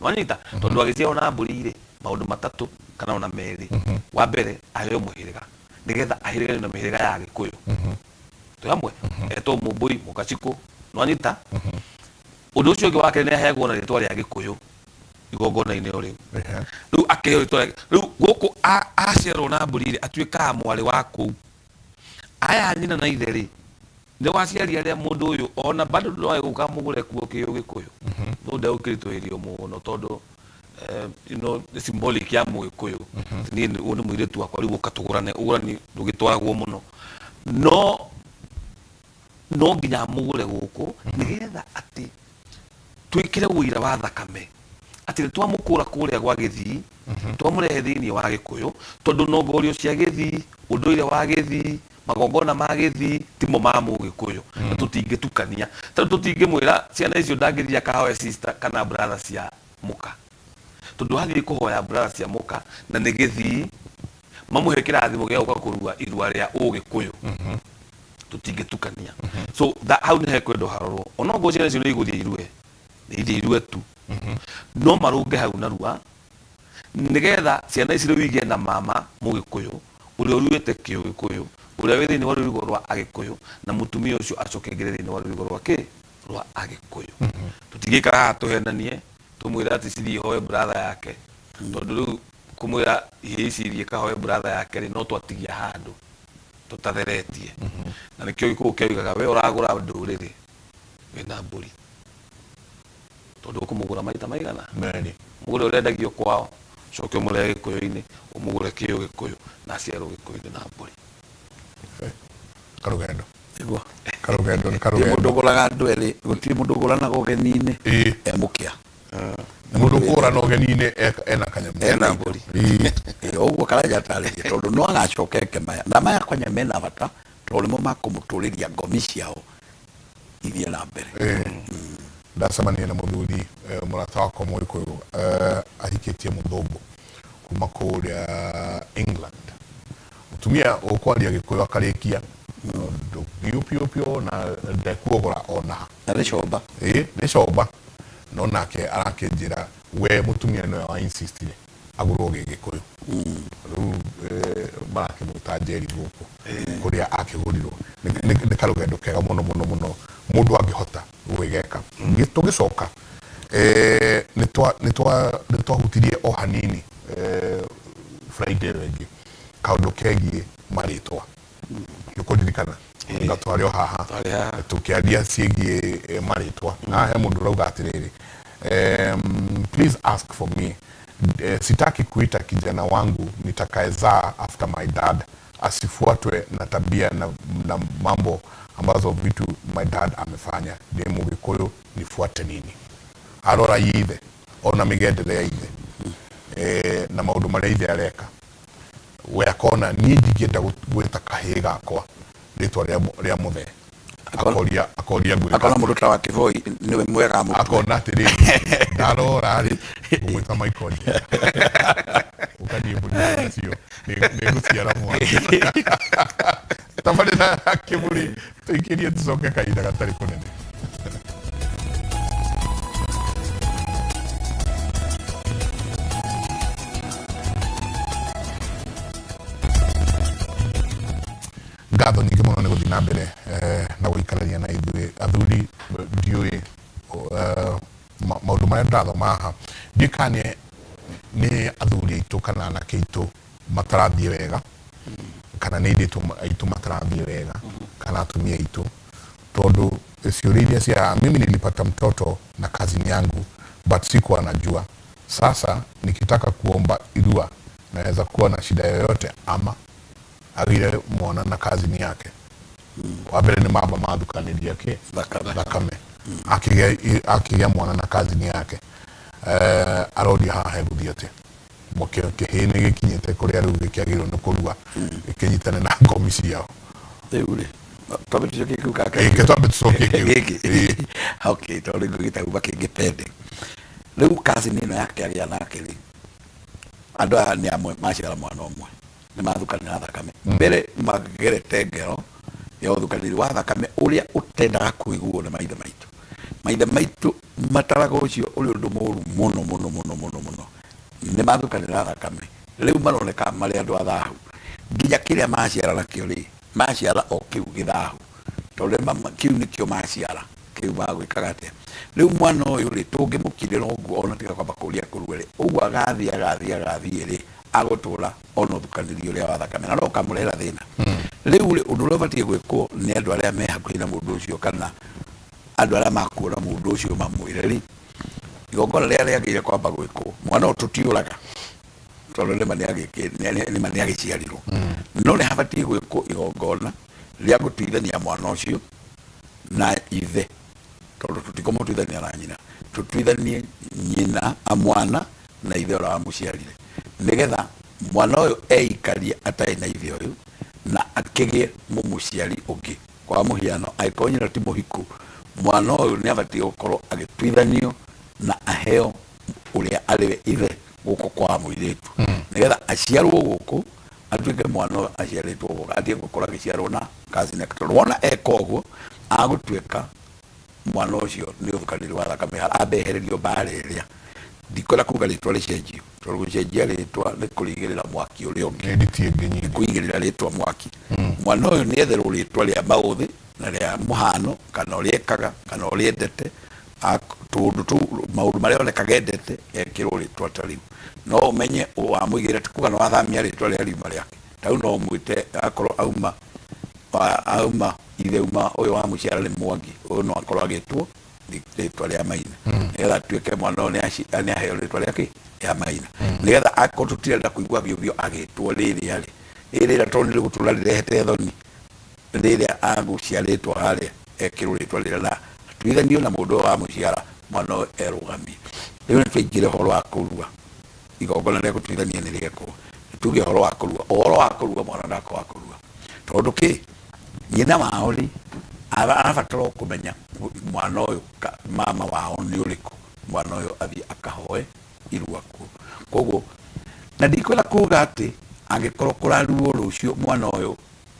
Nĩwanyita? Tondũ agĩciarwo na mbũri rĩ, maũndũ matatũ kana ona merĩ. Wa mbere aheo mũhĩrĩga nĩgetha ahĩrĩganio na mĩhĩrĩga ya Agĩkũyũ. Twĩ hamwe? Etwo Mũmbũi, Mũgacikũ. Nĩwanyita? Ũndũ ũcio ũngĩ wa kerĩ nĩ aheagwo na rĩtwa rĩa Gĩkũyũ igongona-inĩ o rĩu. Rĩu akĩheo rĩtwa rĩa rĩu gũkũ aciarwo na mbũri rĩ, atuĩkaga mwarĩ wa kũu. Aya nyina na ithe rĩ, nĩ waciari arĩa mũndũ ũyũ ona bado no egũka mũgũre kuo kĩũgĩkũyũ. No ndegũkĩritũhĩrio mũno tondũ nĩ symbolic ya mũgĩkũyũ. Niĩ ũyũ nĩ mũirĩtu wakwa rĩu ũka tũgũrane, ũgũrani ndũgĩtwaragwo mũno. No no nginya amũgũre gũkũ nĩgetha atĩ twĩkĩre ũira wa thakame atĩ nĩ twamũkũra kũrĩa gwa Gĩthii, twamũrehe thĩinĩ wa Gĩkũyũ, tondũ nongorio cia Gĩthii, ũndũire wa Gĩthii, magongona ma Gĩthii timo ma Mũgĩkũyũ, na tũtingĩtukania. Tondũ tũtingĩmwĩra ciana icio ndangĩthiĩ akahoe sister kana brother cia mũka, tondũ athiĩ kũhoya brother cia mũka na nĩ Gĩthii, mamũhe kĩrathimo gĩa gũka kũrua irua rĩa Ũgĩkũyũ, tũtingĩtukania. So hau nĩ hekwendwo harorwo, onokorwo ciana icio nĩ igũthiĩ irue, nĩ ithiĩ irue tu, no marũnge hau narua nĩgetha ciana ici rĩu igĩe na mama Mũgĩkũyũ ũrĩa ũruĩte kĩũgĩkũyũ, ũrĩa wĩ thĩinĩ wa rũrigo rwa Agĩkũyũ, na mũtumia ũcio acoke aingĩre thĩinĩ wa rũrigo rwa kĩ rwa Agĩkũyũ. Tũtingĩikara haha tũhenanie tũmwĩre atĩ cithiĩ ihoe brother yake, tondũ rĩu kũmwĩra ihĩĩ ici ithiĩ ikahoe brother yake rĩ, no twatigia handũ tũtatheretie. Na nĩkĩo Gĩkũyũ kĩoigaga we ũragũra ndũrĩrĩ wĩna mbũri, tondũ ũkũmũgũra maita maigana? Merĩ. Mũgũre ũrĩa endagio kwao, ũcoke ũmũrehe Gĩkũyũ-inĩ, ũmũgũre kĩũgĩkũyũ na aciarwo Gĩkũyũ-inĩ na mbũri. Karũgendo. Nĩguo. Karũgendo nĩ Gũtirĩ mũndũ karũgendo. ũgũraga andũ erĩ, gũtirĩ mũndũ ũgũranaga ũgeni-inĩ e mũkĩa. Mũndũ ũkũgũrana ũgeni-inĩ ena kanyamũ. Ena mbũri. Ĩĩ, ũguo Karanja atarĩria, tondũ no agacoka eke maya na maya kwanja mena bata, tondũ nĩmo makũmũtũrĩria ngomi ciao ithiĩ na mbere. Ndacemania na mũthuri mũrata wakwa Mũgĩkũyũ, ahikĩtie mũthũngũ kuma kũrĩa England. Mũtumia ũkwaria Gĩkũyũ akarĩkia ũndũ biũ biũ biũ na ndekuogora ona ha. Na nĩ comba. Ĩĩ nĩ comba, no nake arakĩnjĩra we mũtumia nĩwe wa insistire agũrwo gĩgĩkũyũ. Rĩu marakĩmwĩta Njeri gũkũ kũrĩa akĩgũrirwo. Nĩ karũgendo kega mũno mũno mũno mũndũ angĩhota gũgĩgeka. Tũgĩcoka nĩ twahutirie o hanini Friday ĩyo ĩngĩ kaũndũ kegiĩ marĩtwa. Nĩ ũkũririkana nga twarĩ o haha Twarĩ haha. tũkĩaria ciĩgiĩ marĩtwa. Haha he mũndũ ũrauga atĩrĩrĩ, please ask for me. Sitaki kuita kijana wangu nitakayezaa after my dad asifuatwe na tabia na mambo ambazo vitu my dad amefanya. Ndĩ Mũgĩkũyũ nifuate nini? Arora ithe ona mĩgendere ya ithe na maũndũ marĩa ithe areka, we akona niĩ ndingĩenda gwĩta kahĩĩ gakwa rĩtwa rĩa mũthee. Akoria akoria ngwĩka Akona mũndũ ta wa Kĩboi nĩwe mwega mũtwe. Akona atĩrĩrĩ, ndarora rĩ, ngũmwĩta Michael Njera, ũkaniĩ mbũri nacio nĩ ngũciara mwana. Tabarĩra ya Kĩburi tũikĩrie, tũcoke kahinda gatarĩ kũnene. Ngatho nyingĩ mũno nĩ gũthiĩ na mbere na gũikarania na ithuĩ. Athuri, ndiũĩ maũndũ marĩa ndĩrathoma haha, ndiũĩ kana nĩ Nĩ athuri aitũ kana anake aitũ matarathiĩ wega, kana nĩ airĩtu aitũ matarathiĩ wega, kana atumia aitũ? Tondũ ciũria iria cia, "Mimi nilipata mtoto na cousin yangu but sikuwa najua. Sasa nikitaka kuomba irua naweza kuwa na shida yoyote?" Ama agĩire mwana na cousin yake wa mbere, nĩ mamba mathukanirie kĩ? Thakame. Thakame. Akĩgĩa mwana na cousin yake. Aroria haha hegũthiĩ atĩa? Kĩhĩĩ nĩ gĩkinyĩte kũrĩa rĩu gĩkĩagĩrĩirwo nĩ kũrua, gĩkĩnyitane na ngomi ciao. Rĩu rĩ, twambe tũcokie kĩu gaka. Ĩ, twambe tũcokie kĩu. Gĩkĩ. Ĩ. Okay, tondũ rĩu gĩtauma kĩngĩ pende rĩu cousin ĩno yake agĩa nake rĩ, andũ aya nĩ amwe maciara mwana ũmwe, nĩ mathukanĩra thakame mbere, magerete ngero ya ũthukanĩri wa thakame ũrĩa ũtendaga kũiguo nĩ maithe maitũ. Maithe maitũ mataraga ũcio ũrĩ ũndũ mũru mũno mũno mũno mũno mũno. Nĩ mathukanĩra thakame, rĩu maroneka marĩ andũ a thahu, nginya kĩrĩa maciara nakĩo rĩ, maciara o kĩu gĩthahu, tondũ kĩu nĩkĩo maciara, kĩu magwĩkaga atĩa? Rĩu mwana ũyũ rĩ, tũngĩmũkirĩra ũguo, ona tiga kwamba kũria kũrua rĩ, ũguo agathiĩ agathiĩ agathiĩ rĩ, agũtũra ona ũthukanĩri ũrĩa wa thakame na no ũkamũrehera thĩna. Rĩu rĩ, ũndũ ũrĩa ũbatiĩ gwĩkwo nĩ andũ arĩa me hakuhĩ na mũndũ ũcio, kana andũ arĩa makuona mũndũ ũcio mamwĩre rĩ, igongona rĩrĩa rĩagĩrĩire kwamba gwĩkwo, mwana ũyũ tũtiũraga, tondũ nĩma nĩma nĩ agĩciarirwo, no nĩ habatiĩ gwĩkwo igongona rĩa gũtuithania mwana ũcio na ithe, tondũ tũtikũmũtuithania na nyina, tũtuithanie nyina a mwana na ithe ũrĩa wamũciarire, nĩgetha mwana ũyũ eikarie atarĩ na ithe ũyũ na akĩgĩe mũmũciari ũngĩ. Kwa mũhiano, angĩkorwo nyina ti mũhiku, mwana ũyũ nĩ abatiĩ gũkorwo agĩtuithanio na aheo ũrĩa arĩ ithe gũkũ kwa mũirĩtu, nĩgetha aciarwo gũkũ, atuĩke mwana ũyũ aciarĩtwo gũkũ, atige gũkorwo agĩciarwo na cousin yake, tondũ wona eka ũguo agũtuĩka mwana ũcio nĩ ũthukanĩri wa thakame. Ambe ehererio mbara ĩrĩa. Ndikwenda kuga rĩtwa rĩcenjio, tondũ gũcenjia rĩtwa nĩ kũrigĩrĩra mwaki ũrĩa ũngĩ. Nĩ nditi ĩngĩ nyingĩ. Kũigĩrĩra rĩtwa mwaki. Mwana ũyũ nĩ etherwo rĩtwa rĩa maũthĩ na rĩa mũhano, kana ũrĩa ekaga, kana ũrĩa endete, tũũndũ tũu, maũndũ marĩa onekaga endete, ekĩrwo rĩtwa ta rĩu. No ũmenye wamũigĩrĩra, ti kuga nĩ wathamia rĩtwa rĩrĩa riuma rĩake. Ta rĩu no ũmwĩte, akorwo auma ithe uma ũyũ wamũciara nĩ Mwangi, ũyũ no akorwo agĩtwo rĩtwa rĩa Maina, nĩgetha atuĩke mwana ũyũ nĩ aheo rĩtwa rĩa kĩ? Rĩa Maina, nĩgetha akorwo tũtirenda kũigua biũ agĩtwo rĩrĩa rĩ rĩrĩa, tondũ nĩ rĩgũtũra rĩrehete thoni rĩrĩa agũciarĩtwo harĩa, ekĩrwo rĩtwa rĩrĩa na atuithanio na mũndũ ũyũ wamũciara, mwana ũyũ erũgamie. Rĩu nĩ tũingĩre ũhoro wa kũrua. Igongona rĩa gũtuithania nĩ rĩekwo, tuge ũhoro wa kũrua. Ũhoro wa kũrua, mwana ndakorwo wa kũrua, tondũ kĩ? Nyina wao rĩ, arabatara o kũmenya mwana ũyũ mama wao nĩ ũrĩkũ, mwana ũyũ athiĩ akahoe irua kuo. Koguo na ndikwenda kuga atĩ angĩkorwo kũraruo rũciũ, mwana ũyũ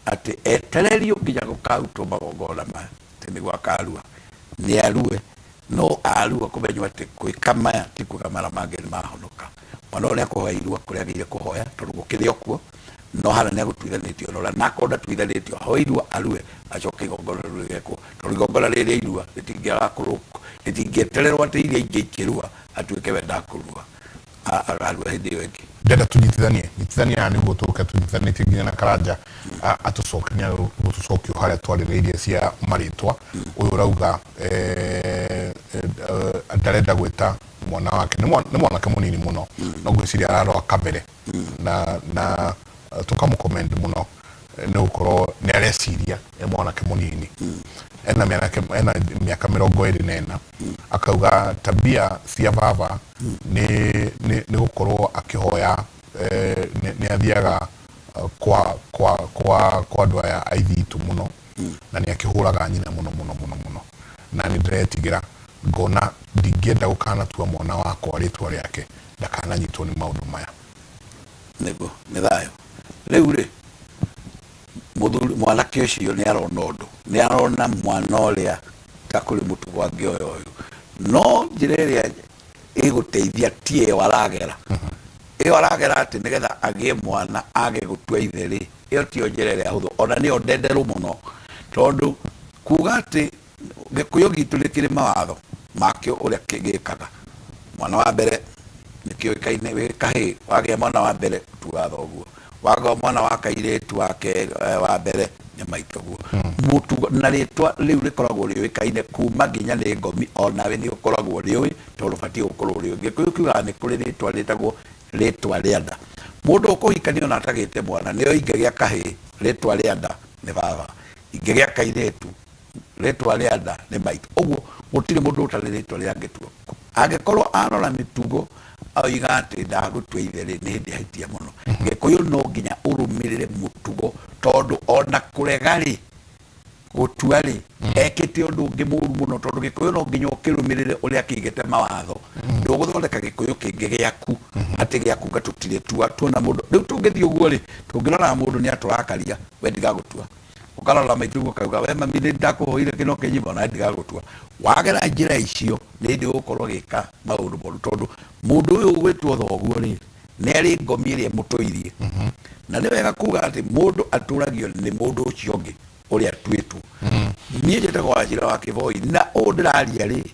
atĩ etererio nginya gũkarutwo magongona maya atĩ nĩguo akarua. Nĩ arue, no arua kũmenywo atĩ gwĩka maya ti kuga mara mangĩ nĩ mahonoka. Mwana ũyũ nĩ akũhoya irua kũrĩa agĩrĩire kũhoya, tondũ gũkĩrĩ o kuo, no harĩa nĩ agũtuithanĩtio na ũrĩa, na akorwo ndatuithanĩtio, ahoe irua, arue, acoke igongona rĩu rĩgekwo, tondũ igongona rĩrĩ rĩa irua rĩtingĩaga rĩtingĩetererwo atĩ iria ingĩ ikĩrua atuĩke we ndakũrua, akarua hĩndĩ ĩyo ĩngĩ. Ndĩrenda tũnyitithanie nyitithanie haha nĩguo tũke tũnyitithanĩtie nginya na Karanja atũcokia gũtũcokia harĩa twarĩrĩirie cia marĩtwa. Ũyũ ũrauga ndarenda gwĩta mwana wake, nĩ mwanake mũnini mũno, no ngwĩciria ararora kabere na tũkamũcommend mũno nĩ gũkorwo nĩ areciria. E mwanake mũnini, ena mĩaka 24. Akauga tabia cia baba nĩ gũkorwo akĩhoya, nĩ athiaga kwa andũ aya aithitũ mũno, na nĩ akĩhũraga nyina mũno mũno mũno mũno, na nĩ ndĩretigĩra ngona ndingĩenda gũkanatua mwana wakwa rĩtwa rĩake ndakananyitwo nĩ maũndũ maya. Nĩguo nĩ thayũ. Rĩu rĩ, mũthuri mwanake ũcio nĩ arona ũndũ, nĩ arona mwana ũrĩa ta kũrĩ mũtugo angĩoya ũyũ, no njĩra ĩrĩa ĩgũteithia ti ĩyo aragera. Ĩyo aragera atĩ nĩgetha agĩe mwana age gũtua ithe rĩ, ĩyo tiyo njĩra ĩrĩa hũthũ, ona nĩyo ndenderũ mũno, tondũ kuga atĩ Gĩkũyũ gitũ nĩ kĩrĩ mawatho makĩo ũrĩa gĩkaga. Mwana wa mbere Nĩkĩũĩkaine wĩ kahĩĩ, wagĩa mwana wa mbere ũtuaga thoguo, wagĩa mwana wa kairĩtu wa kerĩ, wa mbere nĩ maitũguo. Mũtugo na rĩtwa rĩu rĩkoragwo rĩũĩkaine kuma nginya nĩ ngomi, onawe nĩ ũkoragwo ũrĩũĩ tondũ ũbatiĩ gũkorwo ũrĩũĩ. Gĩkũyũ kiugaga nĩ kũrĩ rĩtwa rĩtagwo rĩtwa rĩa nda. Mũndũ ũkũhikania ona atagĩte mwana nĩoĩ ingĩgĩa kahĩĩ rĩtwa rĩa nda nĩ baba, ingĩgĩa kairĩtu rĩtwa rĩa nda nĩ maitũ. Ũguo gũtirĩ mũndũ ũtarĩ rĩtwa rĩa angĩtua. Angĩkorwo arora mĩtugo oiga atĩ ndagũtua ithe rĩ, nĩ hĩndĩ ahĩtia mũno. Gĩkũyũ no nginya ũrũmĩrĩre mũtugo tondũ ona kũrega rĩ, gũtua rĩ, ekĩte ũndũ ũngĩ mũru mũno tondũ Gĩkũyũ no nginya ũkĩrũmĩrĩre ũrĩa kĩigĩte mawatho. Ndũgũthondeka Gĩkũyũ kĩngĩ gĩaku atĩ gĩaku nga tũtirĩtua tuona mũndũ. Rĩu tũngĩthiĩ ũguo rĩ, tũngĩroraga mũndũ nĩ atũrakaria, we ndigagũtua. Ũkarora maitũ ũkauga we mami nĩ ndakũhoire kĩno kĩnyima ona ndigagũtua. Wagera njĩra icio nĩ hĩndĩ ũgũkorwo ũgĩka maũndũ moru tondũ mũndũ ũyũ ũgwĩtwo thoguo rĩ, nĩ arĩ ngomi ĩrĩa ĩmũtũirie. Na nĩ wega kuga atĩ mũndũ atũragio nĩ mũndũ ũcio ũngĩ ũrĩa atuĩtwo. Niĩ njĩtagwo Wachira wa Kĩboi na ũũ ndĩraria rĩ,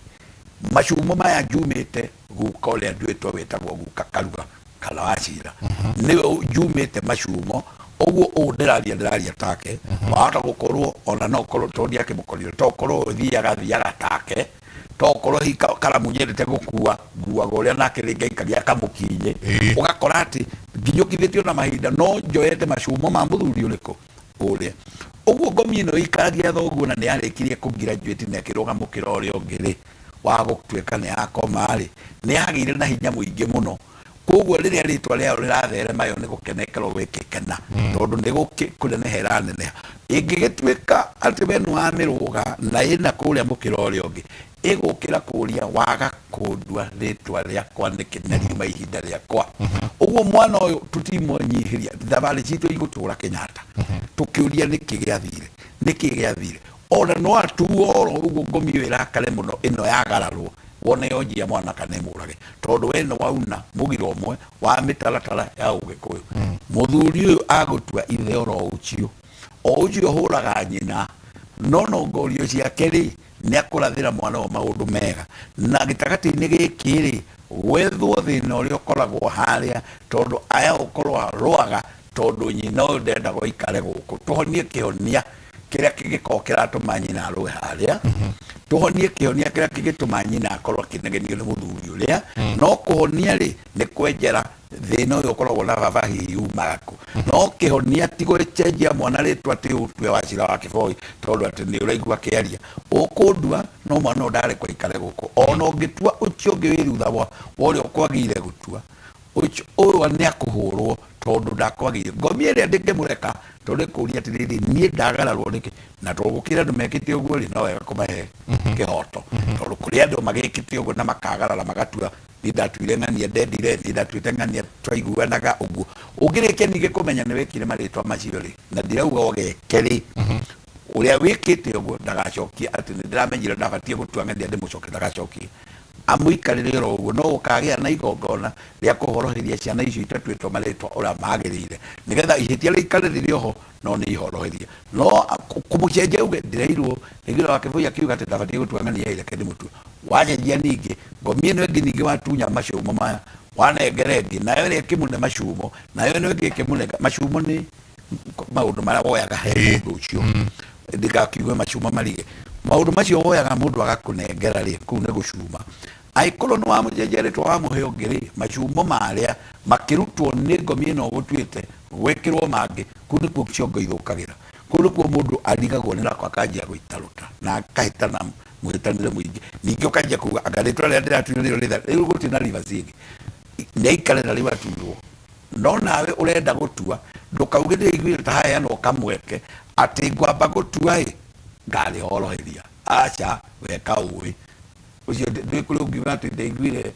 macumo maya njumĩte guka ũrĩa nduĩtwo wĩtagwo guka Karuga kana Wachira, nĩwe njumĩte macumo. Ũguo ũũ ndĩraria ndĩraria take. Wahota gũkorwo ona no ũkorwo tondũ ndiakĩmũkorire, to ũkorwo ũthiaga thiaga take, to ũkorwo hihi karamu nyendete gũkua nguaga ũrĩa nake rĩngĩ aikagia kamũkinyĩ. Ũgakora atĩ nginyũkithĩtio na mahinda no njoete macumo ma mũthuri ũrĩkũ ũrĩa. Ũguo ngomi ĩno ĩikaragia thoguo na nĩ yarĩkirie kũ graduate na ĩkĩrũga mũkĩra ũrĩa ũngĩ rĩ, wa gũtuĩka nĩ yakoma rĩ, nĩ yagĩire na hinya mũingĩ mũno. Koguo rĩrĩa rĩtwa rĩayo rĩratherema yo nĩ gũkena ĩkoragwo ĩgĩkena tondũ nĩ kũneneha ĩraneneha. Ĩngĩgĩtuĩka atĩ we nĩ wamĩrũga na ĩna kũrĩa mũkĩra ũrĩa ũngĩ, ĩgũkĩra kũria waga kũndua rĩtwa rĩakwa nĩkĩ na riuma ihinda rĩakwa. Ũguo mwana ũyũ tũtimũnyihĩria, thabarĩ citũ igũtũra Kenyatta tũkĩũria nĩkĩ gĩathire, nĩkĩ gĩathire. Ona no atuo oro ũguo ngomi ĩyo ĩrakare mũno ĩno yagararwo wone yonjia mwana kana ĩmũrage tondũ we nĩ wauna mũgiro ũmwe wa mĩtaratara ya ũgĩkũyũ. Mũthuri ũyũ agũtua ithe oro ũcio, o ũcio ũhũraga nyina, no nongorio ciake rĩ, nĩ akũrathĩra mwana ũyũ maũndũ mega. Na gĩtagatĩ-inĩ gĩkĩ rĩ, gwethwo thĩna ũrĩa ũkoragwo harĩa tondũ aya gũkorwo arũaga tondũ nyina ũyũ ndendaga ũikare gũkũ. Tũhonie kĩhonia kĩrĩa kĩngĩkorwo kĩratũma nyina arũe harĩa, tũhonie kĩhonia kĩrĩa kĩngĩtũma nyina akorwo akĩnegenio nĩ mũthuri ũrĩa. No kũhonia rĩ, nĩ kwenjera thĩna ũyũ ũkoragwo na baba hihi umaga kũ. No kĩhonia ti gũcenjia mwana rĩtwa atĩ ũtue Wachira wa Kĩboi tondũ atĩ nĩ ũraigua akĩaria. Ũkũndua no mwana ũyũ ndarekwo aikare gũkũ. Ona ũngĩtua ũcio ũngĩ wĩ thutha wa ũrĩa ũkwagĩrĩire gũtua, ũcio ũyũ nĩ akũhũrwo tondũ ndakwagĩrĩire. Ngomi ĩrĩa ndĩngĩmũreka tondũ ĩkũria atĩrĩrĩ, niĩ ndagararwo nĩkĩ? Na tondũ gũkĩrĩ andũ mekĩte ũguo rĩ, no wega kũmahe kĩhoto. Tondũ kũrĩ andũ magĩkĩte ũguo na makagarara magatua niĩ ndatuire ng'ania ndendire, niĩ ndatuĩte ng'ania twaiguanaga ũguo. Ũngĩrĩkia ningĩ kũmenya nĩ wĩkire marĩtwa macio rĩ, na ndirauga ũgeke rĩ, ũrĩa wĩkĩte ũguo ndagacokie atĩ nĩ ndĩramenyire ndabatiĩ gũtua ng'ania ndĩmũcokie, ndagacokie. Amũikarĩre oro ũguo, no gũkagĩa na igongona rĩa kũhoroheria ciana icio itatuĩtwo marĩtwa ũrĩa magĩrĩire, nĩgetha ihĩtia rĩikare rĩrĩ o ho, no nĩ ihoroherie. No kũmũcenjia uge ndĩreirwo nĩ wa Kĩboi akiuga atĩ ndabatiĩ gũtua ng'ania ĩ, reke ndĩmũtue. Wacenjia ningĩ, ngomi ĩno ĩngĩ ningĩ watunya macumo maya, wanengera ĩngĩ, nayo ĩrĩa ĩkĩmũne macumo, nayo ĩno ĩngĩ ĩkĩmũnenga, macumo nĩ maũndũ marĩa woyaga he mũndũ ũcio. Ndĩgakiuge macuma marige. Maũndũ macio woyaga mũndũ agakũnengera rĩ, kũu nĩ gũcuma. Angĩkorwo nĩ wamũcenjia rĩtwa wamũhe ũngĩ rĩ, macumo marĩa makĩrutwo nĩ ngomi ĩno ũgũtuĩte gwĩkĩrwo mangĩ, kũu nĩkuo ciongo ithũkagĩra. Kũu nĩkuo mũndũ arigagwo nĩ nako akanjia gũitarũta na akahĩtana mũhĩtanĩre mũingĩ. Ningĩ ũkanjia kuga anga rĩtwa rĩrĩa ndĩratuire nĩrĩo rĩtha, rĩu gũtirĩ na reverse ĩngĩ. Nĩ aikare na rĩu atuirwo. No nawe ũrenda gũtua, ndũkauge ndĩraiguire ta haheanwo kamweke atĩ ngwamba gũtua ĩ, ngarĩhoroheria. Aca, weka ũĩ. Ũcio ndĩ kũrĩ ũngiuga atĩ ndaiguire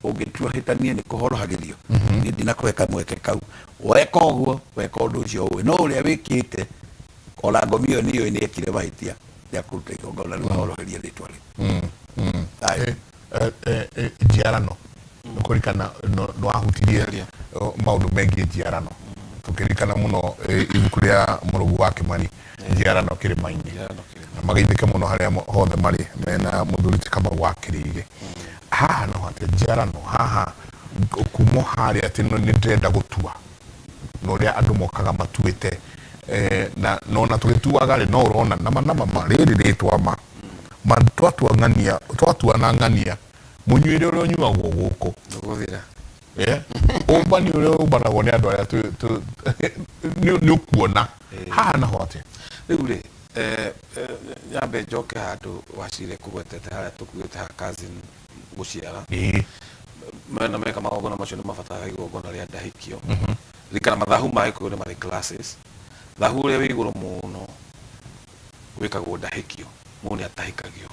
ũngĩtua hĩtanie nĩ kũhorohagĩrio. Niĩ ndinakũhe kamweke kau. Weka ũguo, weka ũndũ ũcio ũĩ. No ũrĩa wĩkĩte, ona ngomi ĩyo nĩ yũĩ nĩ ekire mahĩtia, nĩ akũruta igongona rĩu ahoroherie rĩtwa rĩu. Thayũ. Njiarano nĩkũririkana nĩwahutirie maũndũ megiĩ njiarano tũkĩririkana mũno ibuku rĩa Mũrũgu wa Kĩmani njiarano kĩrĩma-inĩ na mageithĩke mũno harĩa hothe marĩ mena mũthuri ti Kamau wa Kĩrĩire. Haha no atĩa njiarano haha Kuma o harĩa atĩ nĩ ndĩrenda gũtua na ũrĩa andũ mokaga matuĩte, na nona tũgĩtuaga rĩ, no ũrona nama nama ma rĩrĩ rĩtwa ma ma twatua ng'ania, twatua na ng'ania mũnyuĩre ũrĩa ũnyuagwo gũkũ. Ndũgũthira. Ũmbani ũrĩa ũmbanagwo nĩ andũ arĩa nĩ ũkuona haha naho atĩa? Rĩu rĩ, nyambe njoke handũ wacire kũgwetete harĩa tũkuĩte ha cousin gũciara. Mena meka magongona macio nĩ mabataraga igongona rĩa ndahikio. Ririkana mathahu ma Gĩkũyũ nĩ marĩ classes. Thahu ũrĩa wĩ igũrũ mũno wĩkagwo ndahĩkio, mũndũ nĩ atahĩkagio.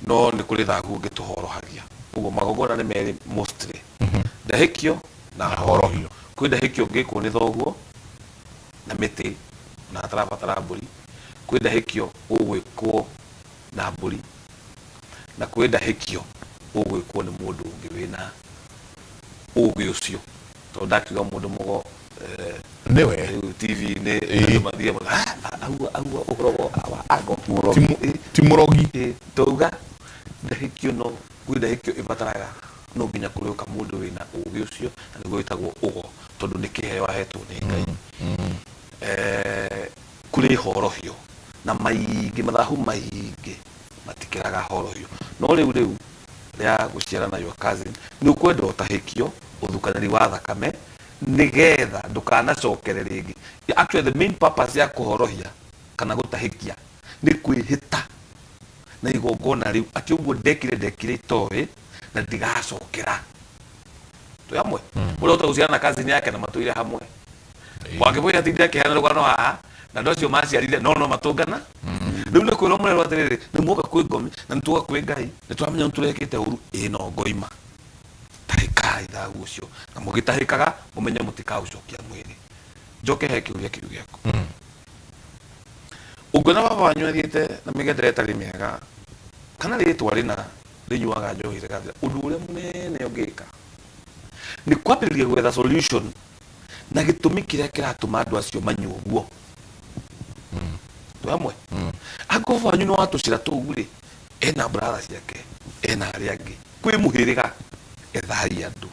No nĩ kũrĩ thahu ũngĩ tũhorohagia. Ũguo magongona nĩ merĩ mostly. Ndahĩkio na horohio. Kwĩ ndahĩkio ũngĩkwo nĩ thoguo na mĩtĩ na hatarabatara mbũri. Kwĩ ndahĩkio ũgwĩkwo na mbũri na kwĩ ndahĩkio ũgwĩkwo nĩ mũndũ ũngĩ wĩna ũgĩ ũcio. Tondũ ndakiuga mũndũ mũgo nĩwe rĩu TV-inĩ andũ mathiĩ mauga, "Ah, auga auga ũhoro wa ago." Ti mũrogi. Twauga ndahĩkio, no kwĩ ndahĩkio ĩbataraga no nginya kũrĩũka mũndũ wĩna ũgĩ ũcio, na nĩguo wĩtagwo ũgo, tondũ nĩ kĩheo ahetwo nĩ Ngai. Kũrĩ horohio na maingĩ, mathahu maingĩ matikĩraga horohio. No rĩu rĩa gũciarana your cousin, nĩ ũkwenda ũtahĩkio ũthukanĩri wa thakame nĩgetha ndũkanacokere rĩngĩ. Actually the main purpose ya kũhorohia kana gũtahĩkia nĩ kwĩhĩta na igongona rĩu atĩ ũguo ndekire ndekire itoĩ na ndigacokera. Twĩ hamwe? Ũrĩa ũhota gũciarana na cousin yake na matũire hamwe. Wakĩbũira atinde akĩheana rũgano haha na andũ acio maciarire no no matũngana. Rĩu nĩ kwĩrwo mũrerwo atĩrĩrĩ, nĩ muoka kwĩ ngomi na nĩ tuoka kwĩ Ngai, nĩ tũramenya nĩ tũrekĩte ũru, ĩĩ no ngoima. Tahĩkai thahu ũcio, na mũgĩtahĩkaga mũmenye mũtikaũcokia mwĩrĩ. Njoke he kĩũria kĩu gĩaku. Ũngĩona baba wanyu athiĩte na mĩgendere ĩtarĩ mĩega kana rĩtwa rĩna rĩnyuaga njohi rĩgathira, ũndũ ũrĩa mũnene ũngĩka nĩ kwambĩrĩria gwetha solution na gĩtũmi kĩrĩa kĩratũma andũ acio manyue ũguo. Twĩ hamwe? Angĩkorwo baba wanyu nĩ wa tũcĩra tũu rĩ, ena brother ciake, ena arĩa angĩ, kwĩ mũhĩrĩga, ethai andũ,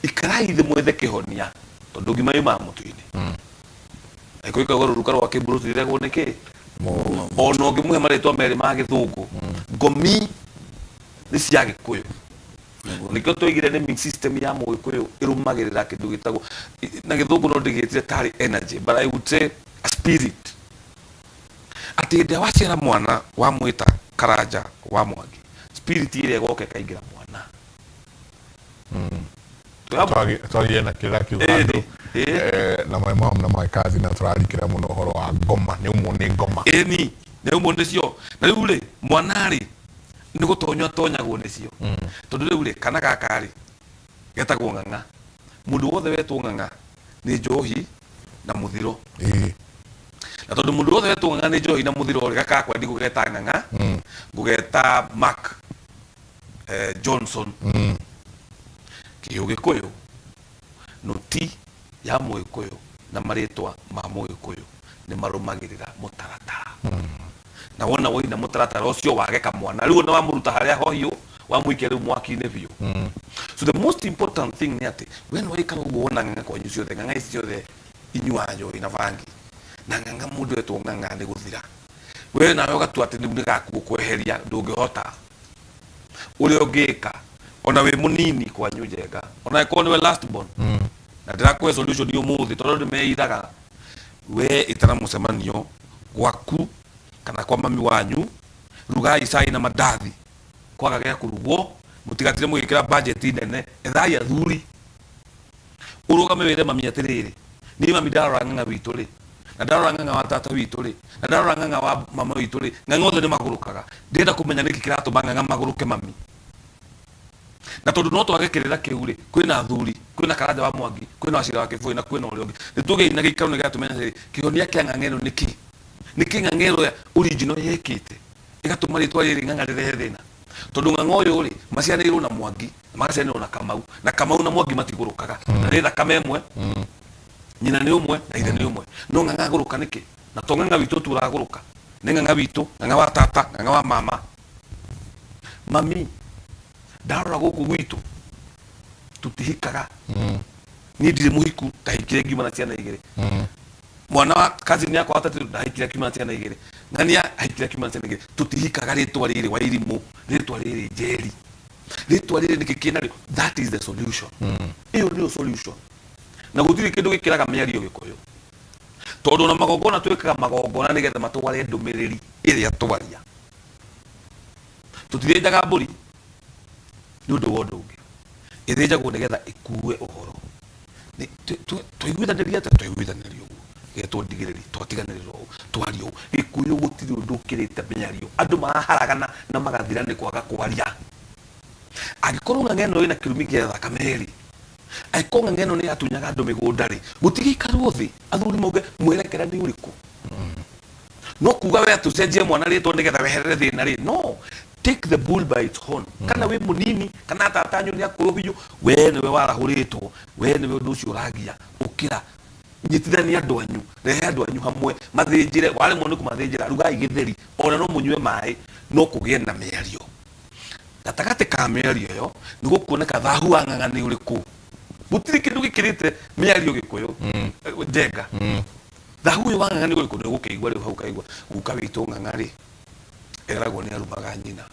ikarai thĩ mwethe kĩhonia, tondũ ngima yumaga mũtu-inĩ. Angĩkorwo ikauga rũruka rwa kĩmbu rũtirĩragwo nĩ kĩ, ona ũngĩmũhe marĩtwa merĩ ma gĩthũngũ, ngomi nĩ cia Gĩkũyũ. Nĩkĩo twaigire naming system ya Mũgĩkũyũ ĩrũmagĩrĩra kĩndũ gĩtagwo na gĩthũngũ no ndĩgĩtire tarĩ energy, but I would say a spirit. Atĩ hĩndĩ ĩrĩa waciara mwana wamwĩta Karanja wa Mwangi, spirit ĩrĩa ĩgoka ĩkaingĩra mwana. Twagire na kĩrĩra kĩu handũ na my mom na my cousin, na tũrarikĩra mũno ũhoro wa ngoma, nĩ ũmwe nĩ ngoma. Ĩni nĩ ũmwe nĩcio. Na rĩu rĩ, mwana rĩ, nĩ gũtonywo atonyagwo nĩcio, tondũ rĩu rĩ, kana gaka rĩ getagwo Ng'ang'a. Mũndũ wothe wetwo Ng'ang'a nĩ njohi na mũthiro. Na tondũ mũndũ wothe wetwo Ng'ang'a nĩ njohi na mũthiro rĩ, gaka gakwa ndigũgeta Ng'ang'a, ngũgeta Mark Johnson. Kĩũgĩkũyũ nũti ya Mũgĩkũyũ na marĩtwa ma Mũgĩkũyũ nĩ marũmagĩrĩra mũtaratara. Na wona woina mũtaratara ũcio wage kamwana, rĩu ona wamũruta harĩa hohiũ wamũikia rĩu mwaki-inĩ biũ. So the most important thing nĩ atĩ we nĩ waikara ũguo wona ng'ang'a kwanyu ciothe, ng'ang'a ici ciothe inyuaga njohi na bangi, na ng'ang'a mũndũ etwo ng'ang'a nĩ gũthira, we nawe ũgatua atĩ rĩu nĩ gaku ũkweheria, ndũngĩhota. Ũrĩa ũngĩka ona wĩ mũnini kwanyu njenga, ona angĩkorwo nĩwe last born, na ndĩrakũhe solution ũmũthĩ tondũ andũ nĩmeithaga, we ĩtana mũcemanio gwaku kana kwa mami wanyu, rugai cai na mandathi, kwaga gĩa kũrugwo, mũtigatinde mũgĩkĩra budget nene, ethai athuri. Ũrũgame wĩre mami atĩrĩrĩ, niĩ mami ndarora ng'ang'a witũ rĩ, na ndarora ng'ang'a wa tata witũ rĩ, na ndarora ng'ang'a wa mama witũ rĩ, ng'ang'a othe nĩ magũrũkaga. Ndĩrenda kũmenya nĩkĩ kĩratũma ng'ang'a magũrũke mami. Na tondũ no twage kĩrĩra kĩu rĩ, kwĩna athuri, kwĩna Karanja wa Mwangi, kwĩna Wachira wa Kĩbũi na kwĩna ũrĩa ũngĩ. Nĩ tũgĩi na gĩikaro nĩgetha tũmenye atĩrĩrĩ, kĩhonia kĩa ng'ang'a ĩno nĩ kĩ? Nĩkĩ ng'ang'a ĩno original yekĩte ĩgatũma rĩtwa rĩrĩ ng'ang'a rĩrehe thĩna? Tondũ ng'ang'a ũyũ rĩ, maciaranĩirwo na Mwangi, na magaciaranĩrwo na Kamau, na Kamau na Mwangi matigũrũkaga, na nĩ thakame ĩmwe, nyina nĩ ũmwe na ithe nĩ ũmwe. No ng'ang'a agũrũka nĩkĩ? Na to ng'ang'a witũ tu ũragũrũka, nĩ ng'ang'a witũ, ng'ang'a wa tata, ng'ang'a wa mama. Mami, ndarora gũkũ gwitũ, Tũtihikaga. Niĩ ndirĩ mũhiku, ndahikire ngiuma na ciana igĩrĩ. Mwana wa cousin yakwa wa tatũ ndahikire akiuma na ciana igĩrĩ. Ng'ania ahikire akiuma na ciana igĩrĩ. Tũtihikaga rĩtwa rĩrĩ Wairimũ, rĩtwa rĩrĩ Njeri, rĩtwa rĩrĩ nĩkĩ kĩnarĩo. That is the solution. Ĩyo nĩyo solution. Na gũtirĩ kĩndũ gĩkĩraga mĩario Gĩkũyũ, tondũ ona magongona twĩkaga magongona nĩgetha matware ndũmĩrĩri ĩrĩa twaria. Tũtithĩnjaga mbũri nĩ ũndũ wa ũndũ ũngĩ, ĩthĩnjagwo nĩgetha ĩkue ũhoro. Twaiguithanĩria atĩa? Twaiguithanĩria ũguo getwo ndigĩrĩri, twatiganĩrĩra ũũ, twaria ũũ. Gĩkũyũ gũtirĩ ũndũ ũkĩrĩte mĩario. Andũ maraharagana na magathira nĩ kwaga kwaria. Angĩkorwo ng'ang'a ĩno ĩna kĩrumi gĩa thakame rĩ, angĩkorwo ng'ang'a ĩno nĩ yatunyaga andũ mĩgũnda rĩ, gũtigĩikarwo thĩ athuri mauge mwerekera nĩ ũrĩkũ. No kuga we atĩ ũcenjie mwana rĩtwa nĩgetha weherere thĩna rĩ, no take the bull by its horn. Kana wĩ mũnini kana tata anyu nĩ akũrũ biũ, we nĩwe warahũrĩtwo, we nĩwe ũndũ ũcio ũragia, ũkĩra, nyitithania andũ anyu, rehe andũ anyu hamwe, mathĩnjĩre, waremwo nĩ kũmathĩnjĩra, rugai gĩtheri, ona no mũnyue maĩ, no kũgĩe na mĩario. Gatagatĩ ka mĩario ĩyo nĩ gũkuoneka thahu wa ng'ang'a nĩ ũrĩkũ. Gũtirĩ kĩndũ gĩkĩrĩte mĩario Gĩkũyũ. Njenga. Thahu ũyũ wa ng'ang'a nĩ ũrĩkũ? Nĩ ũgũkĩigua rĩu hau ũkaigua guka witũ ng'ang'a rĩ, eragwo nĩ arumaga nyina.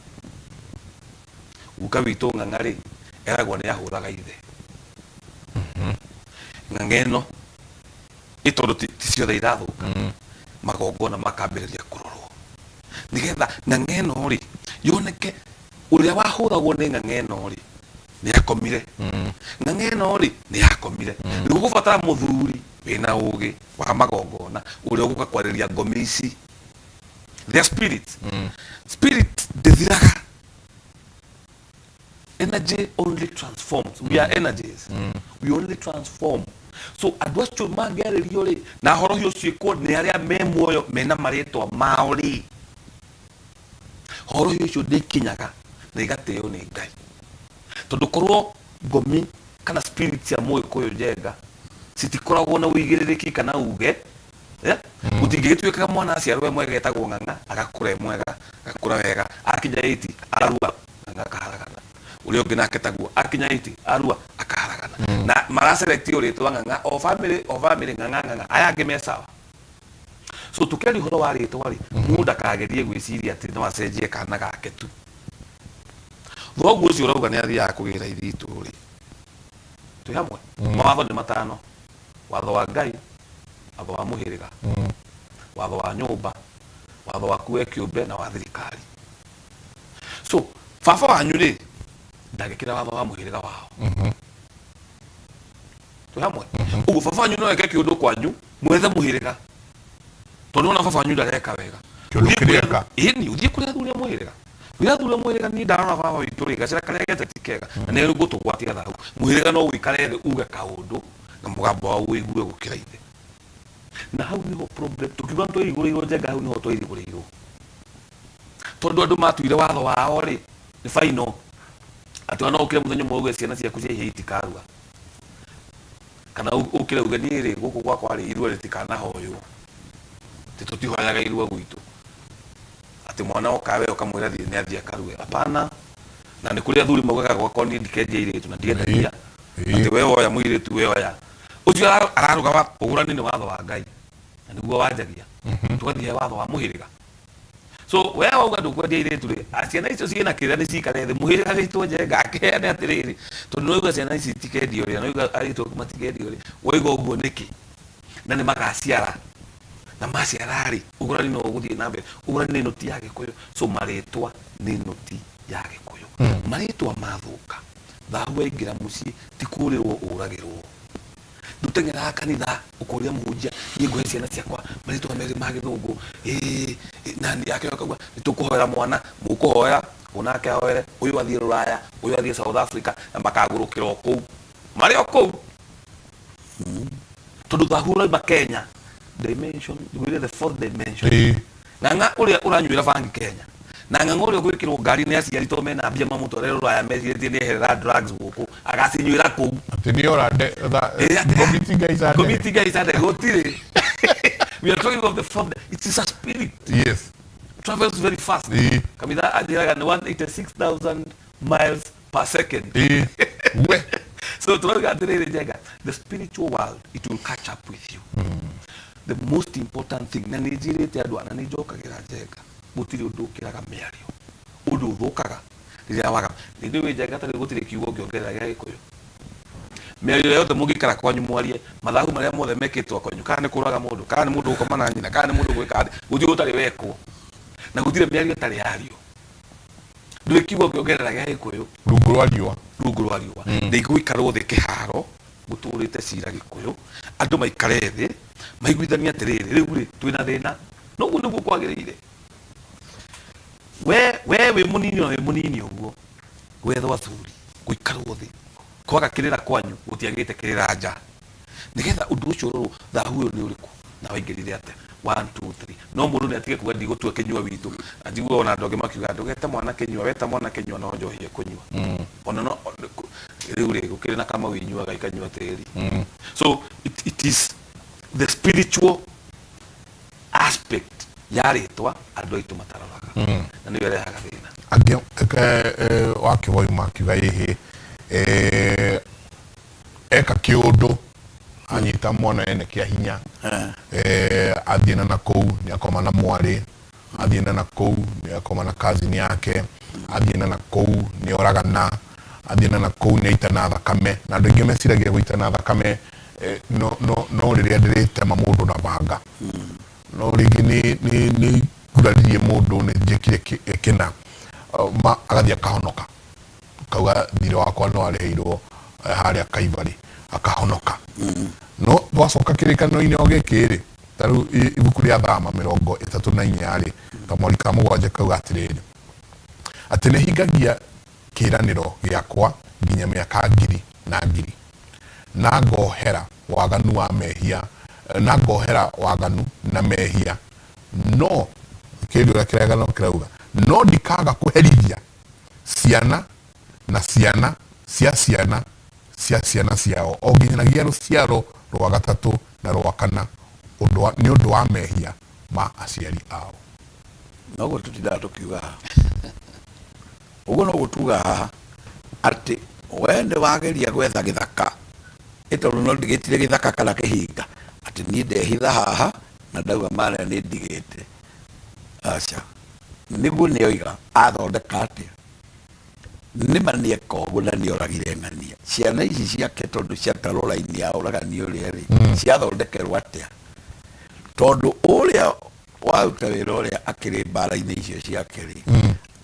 Guka witũ ng'ang'a rĩ, eragwo nĩ ahũraga ithe. Ng'ang'a ĩno ĩ tondũ ti ciothe irathũka, magongona makambĩrĩria kũrorwo nĩgetha ng'ang'a ĩno rĩ yoneke ũrĩa wahũragwo nĩ ng'ang'a ĩno rĩ nĩ akomire. Ng'ang'a ĩno rĩ nĩ akomire. Nĩ gũgũbatara mũthuri wĩna ũgĩ wa magongona ũrĩa ũgũka kwarĩria ngomi ici, their spirits. Spirit ndĩthiraga. Energy only transforms. We are energies. We only transform. So andũ acio mangĩarĩrio rĩ, na horohio ciĩkwo nĩ arĩa me muoyo mena marĩtwa mao rĩ, horohio icio ndĩkinyaga na igatĩo nĩ Ngai, tondũ korwo ngomi kana spirit cia Mũgĩkũyũ, Njenga, citikoragwo na ũigĩrĩrĩki kana uge, gũtingĩgĩtuĩkaga mwana aciarwo e mwega etagwo ng'ang'a, agakũra e mwega, agakũra wega, akinya 80 arua, ng'ang'a akaharagana. Ũrĩa ũngĩ nake taguo, akinya 80 arua, akaharagana. Na maraselectio rĩtwa ng'ang'a, o family o family, ng'ang'a ng'ang'a, aya angĩ me sawa. So tũkĩaria ũhoro wa rĩtwa rĩ, mũndũ ndakagerie gwĩciria atĩ no acenjie kana gake tu. Thoguo ũcio ũrauga nĩ athiaga kũgĩra ithitũ rĩ, twĩ hamwe? Mawatho nĩ matano: watho wa Ngai, watho wa mũhĩrĩga, watho wa nyũmba, watho waku we kĩũmbe, na wa thirikari. So baba wanyu rĩ, ndangĩkĩra watho wa mũhĩrĩga wao. Twĩ hamwe? Ũguo baba wanyu no eke kĩũndũ kwanyu mwethe mũhĩrĩga, tondũ ona baba wanyu ndareka wega. Kĩũndũ Ũthiĩ kĩrĩa kũrĩ- eka. Ĩni, ũthiĩ kũrĩ athuri a mũhĩrĩga, wĩra athuri a mũhĩrĩga, niĩ ndarora baba witũ rĩ, gacĩra karĩa gete ti kega na nĩ gũtũgwatia thahu. Mũhĩrĩga no ũikare thĩ uge kaũndũ na mũgambo wao ũigue gũkĩra ithe. Na hau niho problem tukiuga nĩ twairigũrĩirwo, Njenga, hau niho twairigũrĩirwo, tondũ andũ matuire watho wao rĩ nĩ final, atĩ ona no ũkĩre mũthenya ũmwe uge ciana ciaku cia ihĩĩ itikarua, kana ũkĩre uge niĩ rĩ, gũkũ gwakwa rĩ, irua rĩtikanahoywo, atĩ tũtihoyaga irua gwitũ, atĩ mwana oka we ũkamwĩra thiĩ nĩ athiĩ akarue. Hapana. Na nĩ kũrĩ athuri maugaga gwakwa niĩ ndikendia airĩtu na ndiendagia, atĩ we woya mũirĩtu, we oya ũcio araruga wa ũgũrani nĩ watho wa Ngai na nĩguo wanjagia, tũgathiĩ he watho wa mũhĩrĩga. So we wauga ndũkwendia airĩtu rĩ, ciana icio ciĩna kĩrĩra nĩ cikare thĩ, mũhĩrĩga wĩtwo Njenga akĩheane atĩrĩrĩ, tondũ nĩwauga ciana ici itikendio rĩ, na nĩwauga airĩtu aku matikendio rĩ, wauga ũguo nĩkĩ? Na nĩ magaciara, na maciara rĩ, ũgũrani no ũgũthiĩ na mbere. Ũgũrani nĩ nũti ya Gĩkũyũ. So marĩtwa nĩ nũti ya Gĩkũyũ. Marĩtwa mathũka, thahu waingĩra mũciĩ, ti kũũrĩrwo ũragĩrwo. Ndũteng'eraga kanitha ũkoria mũhunjia, niĩ ngũhe ciana ciakwa marĩtwa merĩ ma gĩthũngũ, ĩĩ nani yake akauga nĩ tũkũhoera mwana, mũkũhoera ũyũ nake ahoere ũyũ athiĩ Rũraya, ũyũ athiĩ South Africa, na makagũrũkĩra o kũu marĩ o kũu, tondũ thahu ũrauma Kenya dimension, ngwĩre the fourth dimension. Ng'ang'a ũrĩa ũranyuĩra bangi Kenya na ng'ang'a ũrĩa ũgwĩkĩrwo ngari nĩ aciari tondũ mena mbia mamũtware Rũraya mecirĩtie nĩ eherera drugs gũkũ, agacinyuĩra kũu. Atĩ nĩ ora ngomi ti ngaica ndege. Ngomi ti ngaica ndege, gũtirĩ. We are talking of the fourth. It is a spirit. Travels very fast. Kamitha anjĩraga nĩ 186,000 miles per second. We. So turauga atiriri, Njenga, the spiritual world, it will catch up with you. The most important thing, na nĩ njĩrĩte andũ, na nĩ njokagĩra, Njenga, gũtirĩ ũndũ ũkĩraga mĩario, ũndũ ũthũkaga rĩrĩa waga nĩ wĩ Njenga. Tarĩ gũtirĩ kiugo ũngĩongerera gĩa Gĩkũyũ. Mĩario yothe mũngĩikara kwanyu mwarie mathabu marĩa mothe mekĩtwo kwanyu, kana nĩ kũraga mũndũ, kana nĩ mũndũ gũkoma na nyina, kana nĩ mũndũ gwĩka atĩ, gũtirĩ ũtarĩ wekwo na gũtirĩ mĩario ĩtarĩ yario. Ndũrĩ kiugo ũngĩongerera gĩa Gĩkũyũ. Rungu rwa riũa. Rungu rwa riũa nĩ igũikarwo thĩ kĩharo gũtũrĩte cira Gĩkũyũ, andũ maikare thĩ maiguithanie atĩrĩrĩ, rĩu rĩ twĩna thĩna, noguo nĩguo kwagĩrĩire. We wĩ mũnini na wĩ mũnini ũguo gwethwo athuri, gũikarwo thĩ, kwaga kĩrĩra kwanyu gũtiagĩte kĩrĩra nja, nĩgetha ũndũ ũcio ũrorwo, thahu ũyũ nĩ ũrĩkũ na waingĩrire atĩa? One, two, three. No mũndũ nĩ atige kuga ndigũtua kĩnyua witũ. Anjigua ona andũ angĩ makiuga ndũgete mwana kĩnyua, weta mwana kĩnyua no njohi ekũnyua. Ona no rĩu rĩ gũkĩrĩ na kamau inyuaga ikanyua tĩri. So it is the spiritual aspect ya rĩtwa andũ aitũ mataroraga, na nĩyo ĩrehaga thĩna. Angĩ wakĩhoima makiuga ĩhĩ eka kĩũndũ, anyita mwana ene kĩa hinya, athiĩ na nakũu nĩ akoma na mwarĩ, athiĩ na nakũu nĩ akoma na cousin yake, athiĩ na nakũu nĩ oragana, athiĩ na nakũu nĩ aitana thakame. Na andũ aingĩ meciragia gũitana thakame no rĩrĩa ndĩrĩtema mũndũ na banga, no rĩngĩ nĩ nguraririe mũndũ, nĩ njĩkire kĩna. Agathiĩ akahonoka, kauga thirĩ wakwa no arĩhĩirwo harĩa Kaibarĩ, akahonoka. No twacoka kĩrĩkanĩro-inĩ o gĩkĩ rĩ, ta rĩu ibuku rĩa Thama 34 rĩ, kamweri ka 7, kauga atĩrĩrĩ, atĩ nĩ hingagia kĩĩranĩro gĩakwa nginya mĩaka ngiri na ngiri, na ngohera waganu wa mehia, na ngohera waganu na mehia. No kĩndũ ũrĩa kĩragano kĩrauga, no ndikaga kũherithia ciana na ciana cia ciana cia ciana ciao, o nginyanagia rũciaro rwa gatatũ na rwa kana, nĩ ũndũ wa mehia ma aciari ao. Noguo tũtindaga tũkiuga haha ũguo, noguo tuga haha atĩ we nĩ wageria gwetha gĩthaka ĩ, tondũ no ndigĩtire gĩthaka kana kĩhinga, atĩ niĩ ndehitha haha na ndauga marĩa nĩ ndigĩte. Aca, nĩguo nĩ oiga athondeka atĩa, nĩma nĩeka ũguo na nĩoragire ng'ania ciana ici ciake, tondũ ciatarwo raini ya ũragani ũrĩa rĩ, ciathondekerwo atĩa? Tondũ ũrĩa waruta wĩra ũrĩa akĩrĩ mbara-inĩ icio ciake rĩ,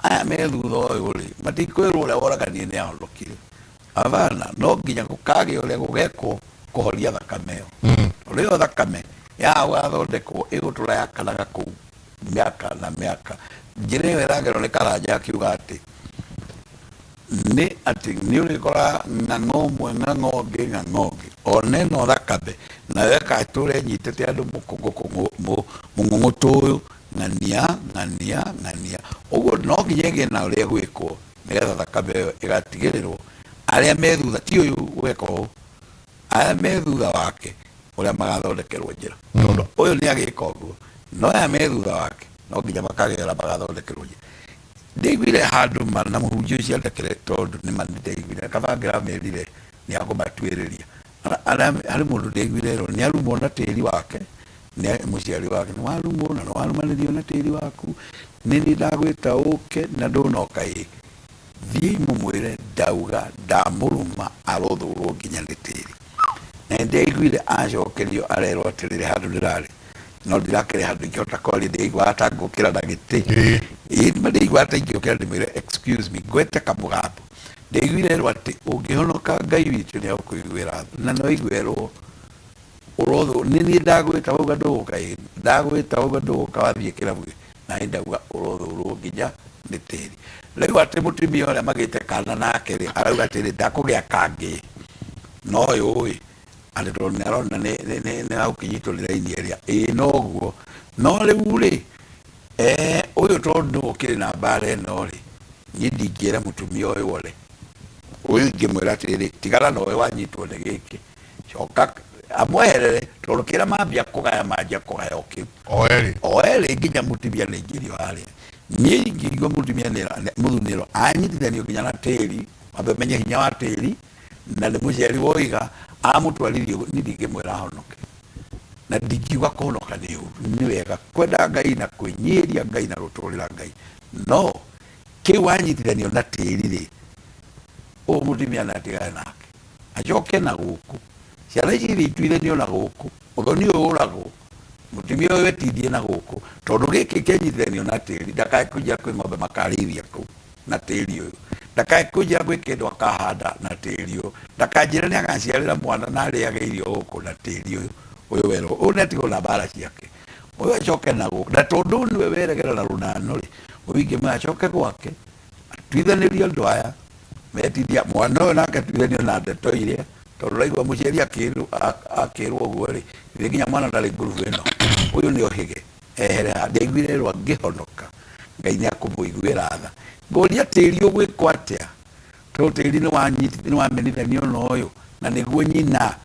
aya me thutha ũyũ rĩ, matikwĩrwo ũrĩa woraganie nĩ ahonokire. Abana, no nginya gũkagĩa ũrĩa gũgekwo kũhoria thakame ĩyo, tondũ ĩyo thakame ya gathondekwo ĩgũtũra yakanaga kũu mĩaka na mĩaka. Njĩra ĩyo ĩragerwo nĩ Karanja akiuga atĩ nĩ atĩ nĩ ũrĩkora ng'ang'o ũmwe, ng'ang'o ũngĩ, ng'ang'o ũngĩ, ona ĩno thakame nayo ĩgatũra ĩnyitĩte andũ mũng'ũng'ũtũ ũyũ, ng'ania ng'ania ng'ania ũguo. No nginya ĩgĩe na ũrĩa ĩgwĩkwo nĩgetha thakame ĩyo ĩgatigĩrĩrwo arĩa me thutha, ti ũyũ gweka ũũ, arĩa me thutha wake ũrĩa magathondekerwo njĩra, tondũ ũyũ nĩ agĩka ũguo, no aya me thutha wake no nginya makagera magathondekerwo njĩra. Ndaiguire handũ ma na mũhunjia ũcio andekere, tondũ nĩ ma nĩndaiguire kaba ngĩramerire nĩ akũmatuĩrĩria. Harĩ mũndũ ndaiguire erwo nĩ arumwo na tĩri wake nĩ mũciari wake, nĩ warumwo na nĩ warumanĩrio na tĩri waku, nĩ niĩ ndagwĩta ũke na ndũnoka. Ĩ thiĩi mũmwĩre ndauga ndamũruma, arothũrwo nginya nĩ tĩri. Na nĩ ndaiguire acokerio arerwo atĩrĩrĩ, handũ ndĩrarĩ no ndirakĩrĩ handũ ingĩhota kwaria, ndĩraiguaga ta ngũkĩra na gĩtĩ. Ĩĩ nĩma ndĩraiguaga ta ingĩũkĩra ndĩmwĩre excuse me, ngwete kamũgambo. Ndaiguire erwo atĩ ũngĩhonoka Ngai witũ nĩ egũkũiguĩra tha, na no aigue erwo ũrothũ nĩ niĩ ndagwĩta wauga ndũgũka, ĩ ndagwĩta wauga ndũgũka, wathiĩ kĩrabu na nĩ ndauga ũrothũrwo nginya nĩ tĩri. Rĩu atĩ mũtumia ũrĩa magĩte kana nake rĩ, arauga atĩrĩ, ndakũgĩa kangĩ no ũyũ ĩ, atĩ tondũ nĩ arona nĩ agũkĩnyitwo nĩ raini ĩrĩa ĩĩ noguo. No rĩu rĩ, ũyũ tondũ nĩwe ũkĩrĩ na mbara ĩno rĩ, niĩ ndingĩra mũtumia ũyũ ore ũyũ, ingĩmwĩra atĩrĩrĩ, tigana na ũyũ wanyitwo nĩ gĩkĩ, coka amweherere, tondũ kĩrĩa mambia kũgaya, manjia kũgaya o kĩu. O erĩ. O erĩ, nginya mũtumia nĩ aingĩrio harĩa. Niĩ ingĩigua mũtumia mũthuri nĩerwo anyitithanio nginya na tĩri, mambe menye hinya wa tĩri. Na nĩ mũciari woiga amũtwarithie ũguo, niĩ ndingĩmwĩra ahonoke. Na ndingiuga kũhonoka nĩ ũru, nĩ wega kwenda Ngai na kwĩnyihĩria Ngai na gũtũrĩra Ngai. No kĩu wanyitithanio na tĩri rĩ, ũyũ mũtumia nĩ atigane nake acoke na gũkũ, ciana ici ithiĩ ituithanio na gũkũ, mũthoni ũyũ ũragwo, mũtumia ũyũ etindie na gũkũ, tondũ gĩkĩ kĩanyitithanio na tĩri, ndakae kũnjĩra kwĩ ng'ombe makarĩithia kũu na tĩri ũyũ, ndakae kũnjĩra gwĩ kĩndũ akahanda na tĩri ũyũ, ndakanjĩre nĩ agaciarĩra mwana na arĩage irio gũkũ na tĩri ũyũ, ũyũ werũ, ũyũ nĩ atigwo na mbara ciake, ũyũ acoke na gũkũ, na tondũ ũyũ nĩwe weregera na rũnano rĩ, ũyũ ingĩmwĩra acoke gwake, atuithanĩrie andũ aya, metithia mwana ũyũ nake atuithanio na ndeto iria, tondũ ũraigua mũciari akĩrwo akĩrwo ũguo rĩ, githĩ nginya mwana ndarĩ ngurubu ĩno, ũyũ nĩ ohĩge ehere haha, ndiaiguire erwo angĩhonoka Ngai nĩ akũmũiguĩra tha. Ngũria tĩri ũgwĩkwo atĩa? Tondũ tĩri nĩ wamenithanio na ũyũ, na nĩguo nyina,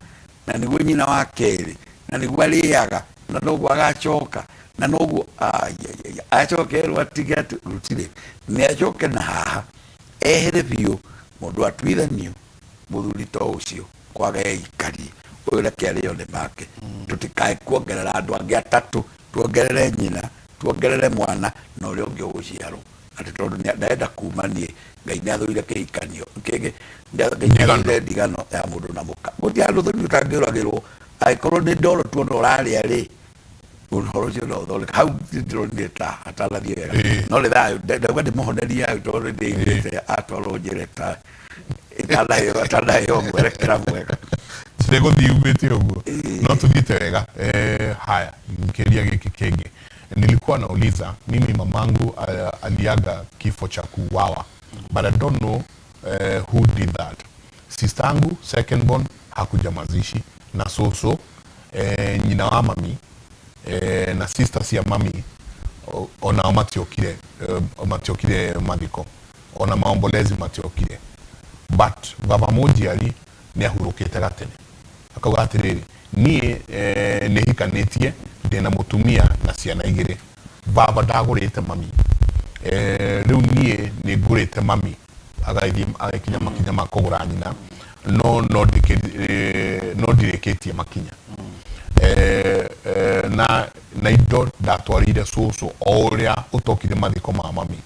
na nĩguo nyina wa kerĩ, na nĩguo arĩaga, na noguo agacoka, na noguo aiaiaia, acoke erwo atige atĩ gũtirĩ, nĩ acoke na haha, ehere biũ, mũndũ atuithanio, mũthuri to ũcio kwaga eikarie, ũyũ reke arĩo nĩ make, tũtikae kuongerera andũ angĩ atatũ, tuongerere nyina, tuongerere mwana na ũrĩa ũngĩ ũgũciarwo, atĩ tondũ ndarenda kuma niĩ, Ngai nĩ athũire kĩhikanio, Ngai nĩ athũire ndigano ya mũndũ na mũka. Gũtirĩ handũ ũthoni ũtangĩũragĩrwo, angĩkorwo nĩ ndoro tuona ũrarĩa rĩ, ũhoro ũcio no ũthondeke. Hau ndĩronire ta hatanathiĩ wega, no nĩ thayũ, ndauga ndĩmũhonerie hau tondũ nĩ ndĩiguĩte atwarwo njĩra ĩtanaheo atanaheo mwerekera mwega. Njĩra ĩgũthiĩ yumĩte ũguo no tũthiĩte wega. Haya, kĩũria gĩkĩ kĩngĩ nilikuwa nauliza mimi mamangu aliaga kifo cha kuuawa but I don't know who did that. Sistangu second born hakuja mazishi na soso nyina wa mami na sister cia mami onao matiokire matiokire mathiko ona maombolezi matiokire but baba mũnjiari nĩ ahurũkĩte gatene akauga atĩrĩrĩ niĩ nĩ hikanĩtie ndĩna mũtumia na ciana igĩrĩ baba ndagũrĩte mami rĩu niĩ nĩ ngũrĩte mami agagĩthiĩ agĩkinya makinya ma kũgũra nyina no no no ndirĩkĩtie makinya na na indo ndatwarĩire cũcũ o ũrĩa ũtokire mathiko ma mami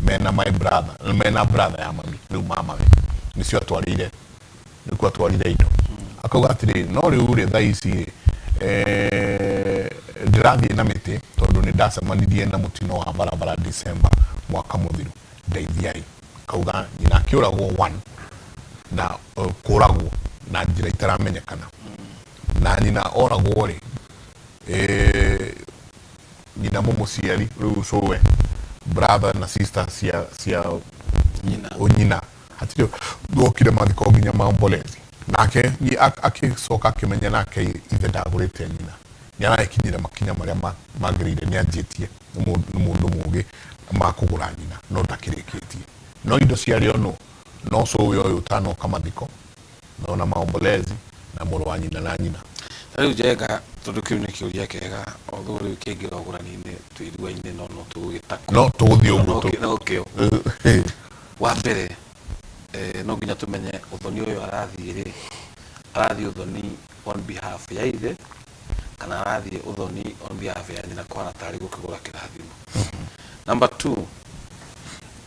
mena my brother mena brother ya mami rĩu mamawe nĩcio atwarĩire nĩkuo atwarire indo akauga atĩrĩrĩ no rĩu rĩ thaa ici rĩ ndĩrathiĩ na mĩtĩ tondũ nĩ ndacemanirie na mũtino wa barabara December mwaka mũthiru ndeithiai kauga nyina akĩũragwo one na kũragwo na njĩra itaramenyekana na nyina oragwo rĩ nyina mũmũciari rĩu cũwe brother na sister cia cia Nyina. nyina hatirĩ wokire mathiko nginya maombolezi nake akĩcoka akĩmenya nake ithe ndagũrĩte nyina nĩ arakinyire makinya marĩa magĩrĩire nĩ anjĩtie nĩ mũndũ mũgĩ ma kũgũra nyina no ndakĩrĩkĩtie no indo ciarĩ ono no cũwe ũyũ ũtanoka mathiko na ona maombolezi na mũrũ wa nyina na nyina. Ta rĩu Njenga tondũ kĩu nĩ kĩũria kĩega although rĩu kĩngĩra ũgũrani-inĩ twĩ irua-inĩ no no tũgũgĩtakũ no tũgũthiĩ ũguo no kĩo wa mbere no nginya tũmenye ũthoni ũyũ arathiĩ rĩ arathiĩ ũthoni on behalf ya ithe kana arathiĩ ũthoni on behalf ya nyina kwana tarĩ gũkĩgũra kĩrathimo. Number 2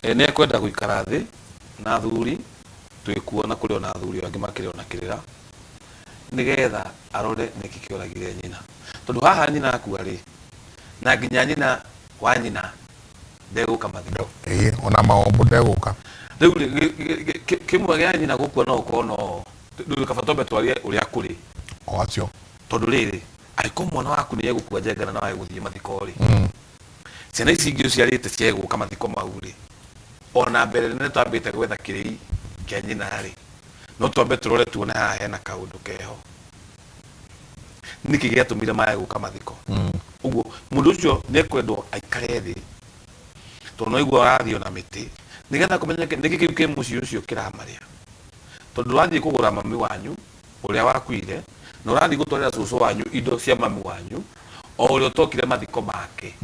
nĩ ekwenda gũikara thĩ na athuri twĩkuo na kũrĩ ona athuri angĩ makĩrĩ ona kĩrĩra nĩgetha arore nĩkĩ kĩoragire nyina tondũ haha nyina akua rĩ na nginya nyina wa nyina ndegũka mathiko ĩĩ ona maombo ndegũka rĩu rĩ kĩmwe gĩa nyina gũkua no ũkorwo no rĩu kaba twambe twarie ũrĩa kũrĩ o acio tondũ rĩrĩ angĩkorwo mwana waku nĩ egũkua njengana na wage gũthiĩ mathiko rĩ ciana ici ingĩ ũciarĩte ciegũka mathiko mau rĩ ona mbere nĩ twambĩte gwetha kĩrĩi kĩa nyina rĩ no twambe tũrore tuone haha hena kaũndũ keho nĩkĩ gĩatũmire mage gũka mathiko ũguo mũndũ ũcio nĩ ekwendwo aikare thĩ tondũ no aigua arathiĩ ona mĩtĩ nĩgetha kũmenyeke nĩkĩ kĩu kĩ mũciĩ ũcio kĩramarĩa tondũ ũrathiĩ kũgũra mami wanyu ũrĩa wakuire na ũrathiĩ gũtwarĩra cũcũ wanyu indo cia mami wanyu o ũrĩa ũtokire mathiko make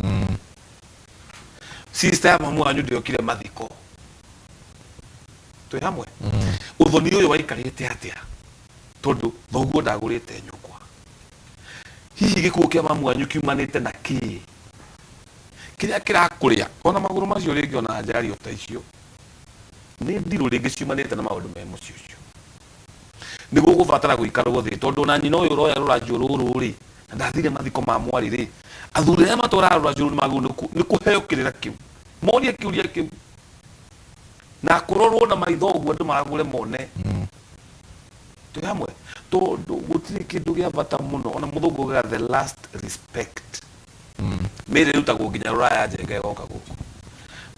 sister ya mami wanyu ndĩokire mathiko twĩ hamwe. Ũthoni ũyũ waikarĩte atĩa? Tondũ thoguo ndagũrĩte nyũkwa. Hihi gĩkuũ kĩa mamu wanyu kiumanĩte na kĩĩ? Kĩrĩa kĩrakũrĩa ona magũrũ macio rĩngĩ ona njario ta icio nĩ ndirũ rĩngĩ ciumanĩte na maũndũ me mũciĩ ũcio. Nĩ gũgũbatara gũikarwo thĩ tondũ ona nyina ũyũ ũroya rũracio rũrũ rĩ, na ndathire mathiko ma mwarĩ rĩ, athuri arĩa matwaraga rũracio rũu nĩ magĩrĩirwo nĩ kũheo kĩrĩra kĩu, morie kĩũria kĩu na kũrorwo na maitho ũguo andũ maragũre mone twĩ hamwe, tondũ gũtirĩ kĩndũ gĩa bata mũno ona mũthũngũ augaga the last respect. Mĩĩrĩ ĩrutagwo nginya rũraya njenga ĩgoka gũkũ.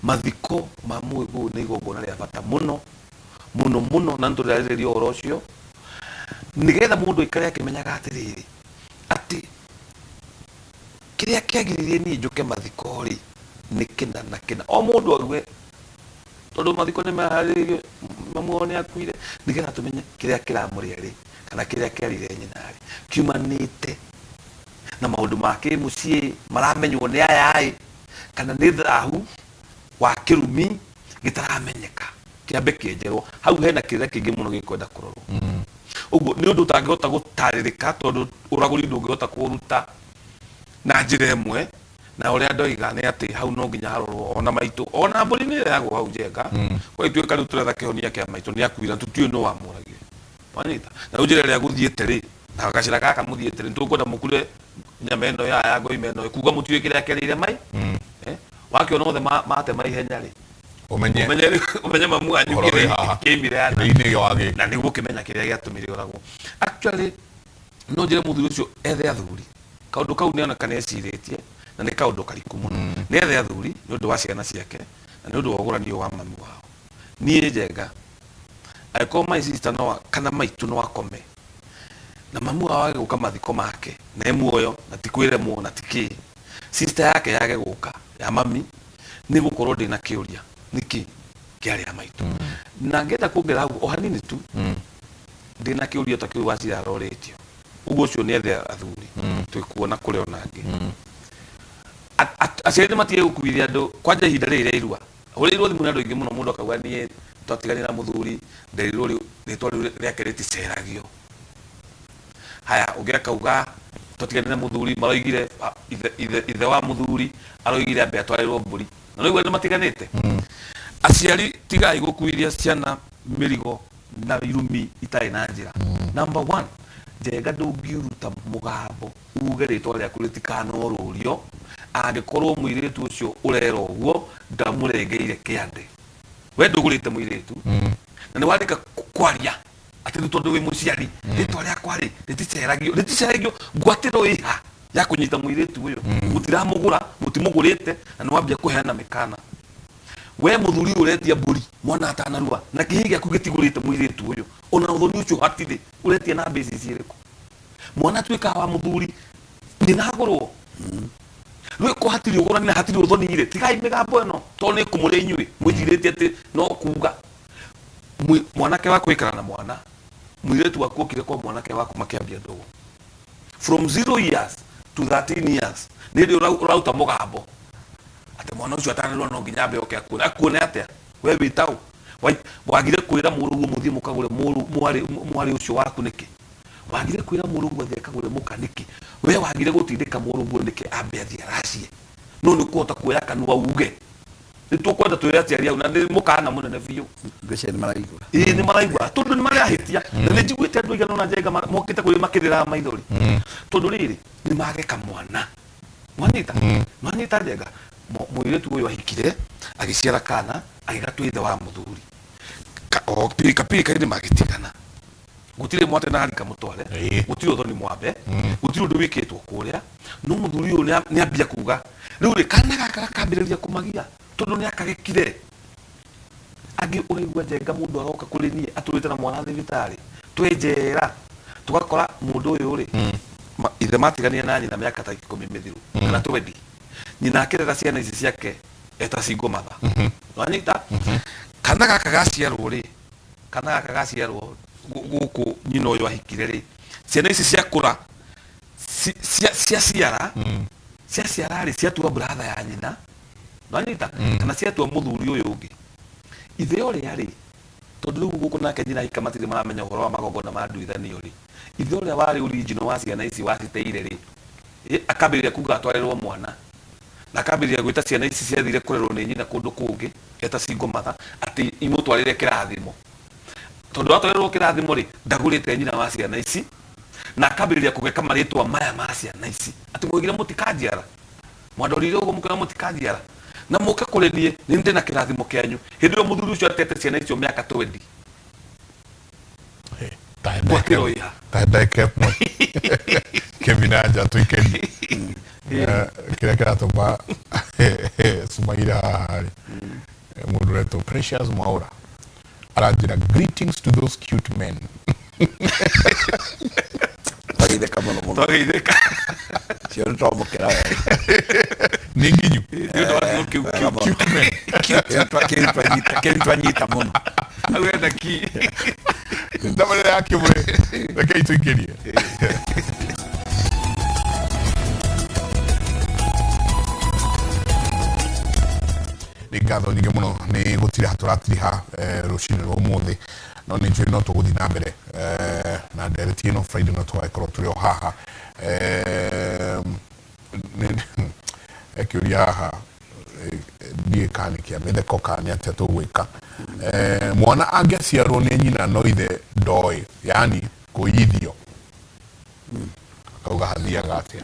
Mathiko ma mũgĩkũyũ nĩ igongona rĩa bata mũno mũno mũno, na nĩtũrarĩrĩria ũhoro ũcio nĩgetha mũndũ aikare akĩmenyaga atĩrĩrĩ, atĩ kĩrĩa kĩagiririe niĩ njũke mathiko rĩ nĩ kĩna na kĩna. O mũndũ auge, tondũ mathiko nĩ maharĩrĩirio, mamu wao nĩ akuire, nĩgetha tũmenye kĩrĩa kĩramũrĩa rĩ, kana kĩrĩa kĩarire nyina rĩ, kiumanĩte na maũndũ ma kĩmũciĩ maramenywo nĩ aya ĩ, kana nĩ thahu wa kĩrumi gĩtaramenyeka, kĩambe kĩenjerwo. Hau hena kĩrĩra kĩingĩ mũno gĩkwenda kũrorwo. Ũguo nĩ ũndũ ũtangĩhota gũtarĩrĩka, tondũ ũragũri ndũngĩhota kũũruta na njĩra ĩmwe, na ũrĩa ndoiga nĩ atĩ hau no nginya harorwo ona maitũ, ona mbũri nĩ ĩrehagwo hau njenga. Kwa ituĩka rĩu tũretha kĩhonia kĩa maitũ nĩ akuire, tũtiũĩ nũ wamũragire. Wanyita? Na rĩu njĩra ĩrĩa gũthiĩte rĩ, na gacĩra gaka mũthiĩte rĩ, nĩtũkwenda mũkure nyama ĩno ya ya ngoima ĩno, kuga mũtiũĩ kĩrĩa kĩarĩire mai. Wakĩona othe matema ihenya rĩ, Ũmenye. Ũmenye mamu wanyu Ũhoro wĩ kĩrĩa haha. kĩimire ana. Kĩrĩa-inĩ wa gĩkĩ. Na nĩguo ũkĩmenya kĩrĩa gĩatũmire ũragwo. Actually, no njĩre mũthuri ũcio ethe athuri. Kaũndũ kau nĩoneka nĩecirĩtie, na nĩ kaũndũ kariku mũno. Nĩ ethe athuri nĩ ũndũ wa ciana ciake, na nĩ ũndũ wa ũgũrani ũyũ wa mami wao. Niĩ Njenga, angĩkorwo my sister no, kana maitũ no akome, na mamu wao age gũka mathiko make, na e muoyo, na ti kwĩremwo, na ti kĩĩ, sister yake yage gũka, ya mami, nĩ gũkorwo ndĩna kĩũria, nĩkĩ kĩarĩ ya maitũ. Na ngĩenda kuongerera hau o hanini tu, ndĩna kĩũria ta kĩu Wachira arorĩtio. Ũguo ũcio nĩ ethe athuri, twĩkuona kũrĩ ona angĩ. Aciari nĩ matige gũkuithia andũ, kwanja ihinda rĩrĩ rĩa irua. Hũrĩirwo thimũ nĩ andũ aingĩ mũno, mũndũ akauga niĩ twatiganire na mũthuri, nderirwo rĩu rĩtwa rĩu rĩake rĩticeragio. Haya, ũngĩ akauga twatiganire na mũthuri, maroigire ithe wa mũthuri aroigire ambe atwarĩrwo mbũri. Na nĩũraigua nĩ matiganĩte. Aciari tigai gũkuithia ciana mĩrigo na irumi itarĩ na njĩra. Number one, Njenga ndũngiuruta mũgambo uge rĩtwa rĩaku rĩtikanorũrio angĩkorwo mũirĩtu ũcio ũrera ũguo ndamũrengeire kĩande. We ndũgũrĩte mũirĩtu na nĩ wandĩka kwaria atĩ rĩu tondũ wĩ mũciari rĩtwa rĩakwa rĩ rĩticeragio, rĩticeragio ngwatĩro ĩha ya kũnyita mũirĩtu ũyũ, mũtiramũgũra, mũtimũgũrĩte na nĩ wambia kũheana mĩkana. We mũthuri ũyũ ũretia mbũri mwana atanarua na kĩhii gĩaku gĩtigũrĩte mũirĩtu ũyũ, ona ũthoni ũcio hatirĩ, ũretia na basis ĩrĩkũ? Mwana atuĩkaga wa mũthuri nyina agũrwo. Rĩu ko hatirĩ ũgũrani na hatirĩ ũthoni rĩ, tigai mĩgambo ĩno tondũ nĩ ĩkũmũrĩa inyuĩ mwĩcirĩtie atĩ no kuga mwanake waku aikara na mwana, mũirĩtu waku okire kwa mwanake waku makĩambia ndũgũ from 0 years to 13 years, nĩ hĩndĩ ũraruta mũgambo atĩ mwana ũcio atanarua no nginya ambe oke akuone. Akuone atĩa? We wĩ taũ? Wagire kwĩra mũrũguo mũthiĩ mũkagũre mwarĩ ũcio waku nĩkĩ? Wagire kwĩra mũrũguo athiĩ akagũre mũka nĩkĩ? We wagire gũtindĩka mũrũguo nĩkĩ ambe athiĩ aracie? No nĩ ũkũhota kuoya kanua uge nĩ tũkwenda twĩre aciari au, na nĩ mũkana mũnene biũ. Ngwĩciria nĩ maraigua. Ĩĩ nĩ maraigua tondũ nĩ marahĩtia, na nĩ njiguĩte andũ aigana ũna Njenga mokĩte kũrĩ makĩrĩraga maithori tondũ rĩrĩ nĩ mageka mwana. Nwanyita? Nwanyita Njenga? Mũirĩtu ũyũ ahikire agĩciara kana agĩgatua ithe wa mũthuri. O pirika pirika-inĩ magĩtigana. Gũtirĩ mwate na harika mũtware, gũtirĩ ũthoni mwambe, gũtirĩ ũndũ wĩkĩtwo kũrĩa, no mũthuri ũyũ nĩambia kuga rĩu rĩ kana gaka gakambĩrĩria kũmagia tondũ nĩakagekire. Angĩ ũraigua Njenga mũndũ aroka kũrĩ niĩ atũrĩte na mwana thibitarĩ twĩ njera, tũgakora mũndũ ũyũ rĩ, ithe matiganire na nyina mĩaka ta 10 mĩthiru kana 20, nyina akĩrera ciana ici ciake eta single mother. Nwanyita? Kana gaka gaciarwo rĩ, kana gaka gaciarwo gũkũ nyina ũyũ ahikire rĩ, ciana ici ciakũra ciaciara ciaciara rĩ, ciatua brother ya nyina, nwanyita? Kana ciatua mũthuri ũyũ ũngĩ. Ithe ũrĩa rĩ, Tondũ rĩu gũkũ nake nyina ahika matirĩ maramenya ũhoro wa magongona ma nduithanio rĩ, ithe ũrĩa warĩ original wa ciana ici waciteire rĩ, akambĩrĩria kuga atwarĩrwo mwana. Na akambĩrĩria gwĩta ciana ici ciathire kũrerwo nĩ nyina kũndũ kũngĩ eta single mother atĩ imũtwarĩre kĩrathimo. Tondũ atwarĩrwo kĩrathimo rĩ, ndagũrĩte nyina wa ciana ici na akambĩrĩria kũgeka marĩtwa maya ma ciana ici atĩ mwoigire mũtikanjiara. Mwandorire ũguo mũkiuga mũtikanjiara na mũke kũrĩ niĩ nĩ ndĩ na kĩrathimo kĩanyu. Hĩndĩ ĩyo mũthuri ũcio atete ciana icio mĩaka 20. Ngwatĩro ĩha. Ta ndagĩka ĩmwe Kevin anja tũikerie kĩrĩa kĩratũma Sumaira haha rĩ mũndũ ũretwo Precious Mwaũra aranjĩra greetings to those cute men. Twageithĩka mũno mũno. Twageithĩka. Cio nĩ twamũkĩra wega. Nĩ nginyu. Nĩ ũndũ wa kiugo kĩu Wega mũno. Cute men. Kĩu kĩu twanyita mũno. Hau hena ki. Tabarĩra ya kĩmwe rekei tũingĩrie. Nĩ ngatho nyingĩ mũno nĩ gũtiriha tũratiriha rũcinĩ rwa ũmũthĩ no nĩ njũĩ no tũgũthiĩ na mbere na ndereti ĩno Friday no tũgagĩkorwo tũrĩ o haha. He kĩũria haha ndiũĩ kana nĩ kĩa mĩtheko kana nĩ atĩa tũgwĩka. Mwana angĩaciarwo nĩ nyina no ithe ndoĩ yaani kũiyithio akauga hathiaga atĩa?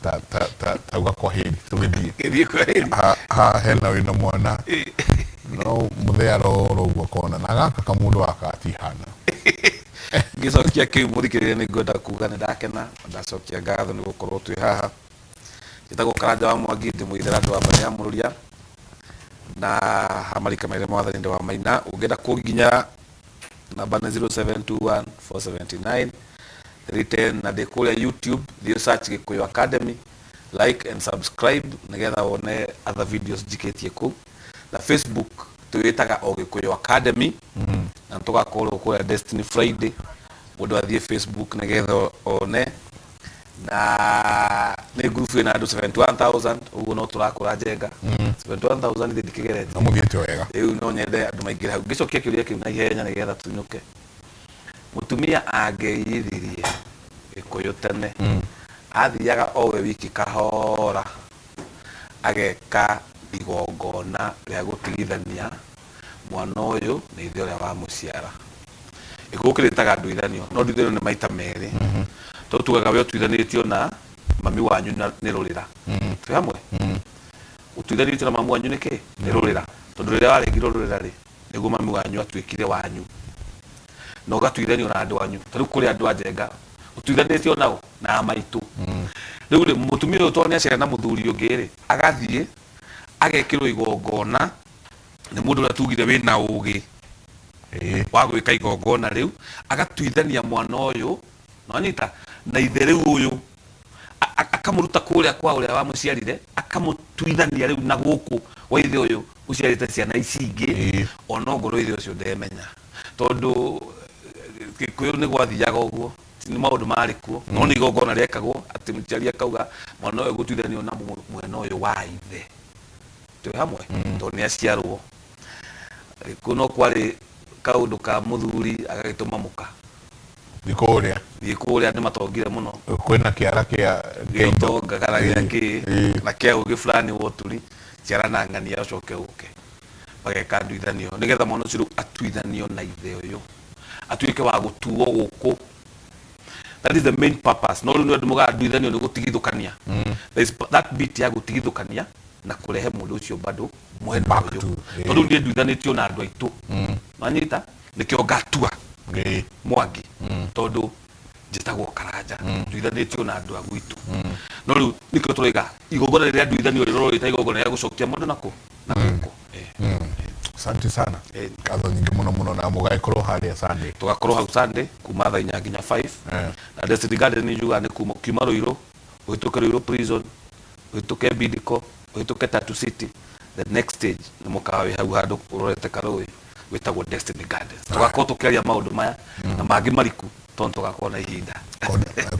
Ta ta ta tauga kwa heri tũgĩthiĩ. Gĩthiĩ kwa heri. Haha hena wĩna mwana no mũthee arora ũguo akona na gaka kamũndũ gaka gatihana. Ngĩcokia kĩu mũthikĩrĩria nĩ ngwenda kuga nĩ ndakena na ndacokia ngatho nĩ gũkorwo twĩ haha. Njĩtagwo Karanja wa Mwangi ndĩ mũitherandũ wa mbarĩ ya Mũrũria na hamarika maire mwathani ndĩ wa Maina. Ũngĩenda kũnginyĩra namba nĩ 0721 479 310 na ndĩ kũrĩa YouTube, thiĩ search Gĩkũyũ Academy, like and subscribe nĩgetha wone other videos njikĩtie kũu. Na Facebook twĩtaga o Gĩkũyũ Academy na tũgakorwo kũrĩa Destiny Friday, mũndũ athiĩ Facebook nĩgetha one. Na nĩ ngurubu ĩna andũ 71,000 ũguo no tũrakũra njenga. 71,000 ithe ndikĩgeretie. No mũthiĩte wega. Rĩu no nyende andũ maingĩre hau. Ngĩcokia kĩũria kĩu na ihenya nĩgetha tuinũke. Mũtumia angĩiyithirie Gĩkũyũ tene, athiaga o we wiki kahora ageka igongona rĩa gũtigithania mwana ũyũ na ithe ũrĩa wamũciara. Gĩkũyũ kĩrĩtaga nduithanio, no nduithanio nĩ maita merĩ. Tondũ tugaga we ũtuithanĩtio na mami wanyu na nĩ rũrĩra. Twĩ hamwe? Ũtuithanĩtio na mami wanyu nĩ kĩ? Nĩ rũrĩra. Tondũ rĩrĩa warengirwo rũrĩra rĩ, nĩguo mami wanyu atuĩkire wanyu. Na ũgatuithanio na andũ anyu. Ta rĩu kũrĩ andũ a Njenga, ũtuithanĩtio nao na maitũ. Rĩu rĩ, mũtumia ũyũ tondũ nĩ aciara na mũthuri ũngĩ rĩ, agathiĩ agekĩrwo igongona nĩ mũndũ ũrĩa tugire wĩna ũgĩ wa gwĩka igongona rĩu, agatuithania mwana ũyũ, nĩwanyita, na ithe rĩu ũyũ, akamũruta kũrĩa kwa ũrĩa wamũciarire, akamũtuithania rĩu na gũkũ gwa ithe ũyũ ũciarĩte ciana ici ingĩ, ona ongorwo ithe ũcio ndemenya. Tondũ Gĩkũyũ nĩ gwathiaga ũguo, nĩ maũndũ marĩ kuo, no nĩ igongona rĩekagwo atĩ mũciari akauga mwana ũyũ gũtuithanio na mwena ũyũ wa ithe. Twĩ hamwe? Tondũ nĩ aciarwo. Gĩkũyũ no kwarĩ kaũndũ ka mũthuri agagĩtũma mũka. Thiĩ kũrĩa. Thiĩ kũrĩa nĩ matongire mũno. Kwĩna kĩara kĩa kĩa indo. Gĩũtonga kana gĩa kĩ, na kĩa ũgĩ fulani wa ũturi, ciara na ng'ania ũcoke ũke. Mageka nduithanio nĩgetha mwana ũcio rĩu atuithanio na ithe ũyũ. Atuĩke wa gũtuo gũkũ. That is the main purpose. No rĩu nĩ andũ moigaga nduithanio nĩ gũtigithũkania. There is that bit ya gũtigithũkania na kũrehe mũndũ ũcio bado mwena Back ũyũ. to, Tondũ rĩu niĩ nduithanĩtio na andũ aitũ. Wanyita? Nĩkĩo ngatua Mwangi. Tondũ njĩtagwo Karanja. Nduithanĩtio na andũ a gwitũ. No rĩu nĩkĩo tũroiga igongona rĩrĩa nduithanio rĩrorwo rĩ ta igongona rĩa gũcokia mũndũ nakũ? Na gũkũ. Asante sana. Ngatho nyingĩ mũno mũno na mũgagĩkorwo harĩa Sunday. Tũgakorwo hau Sunday kuma thaa inya nginya 5. Na Destiny Garden nĩ njugaga nĩ kuma ũkiuma Ruiru, ũhĩtũke Ruiru Prison, ũhĩtũke Bidco, ũhĩtũke Tatu City, the next stage nĩ mũkawa wĩ hau handũ ũrorete karũĩ wĩtagwo Destiny Gardens. Tũgakorwo tũkĩaria maũndũ maya na mangĩ mariku tondũ tũgakorwo na ihinda.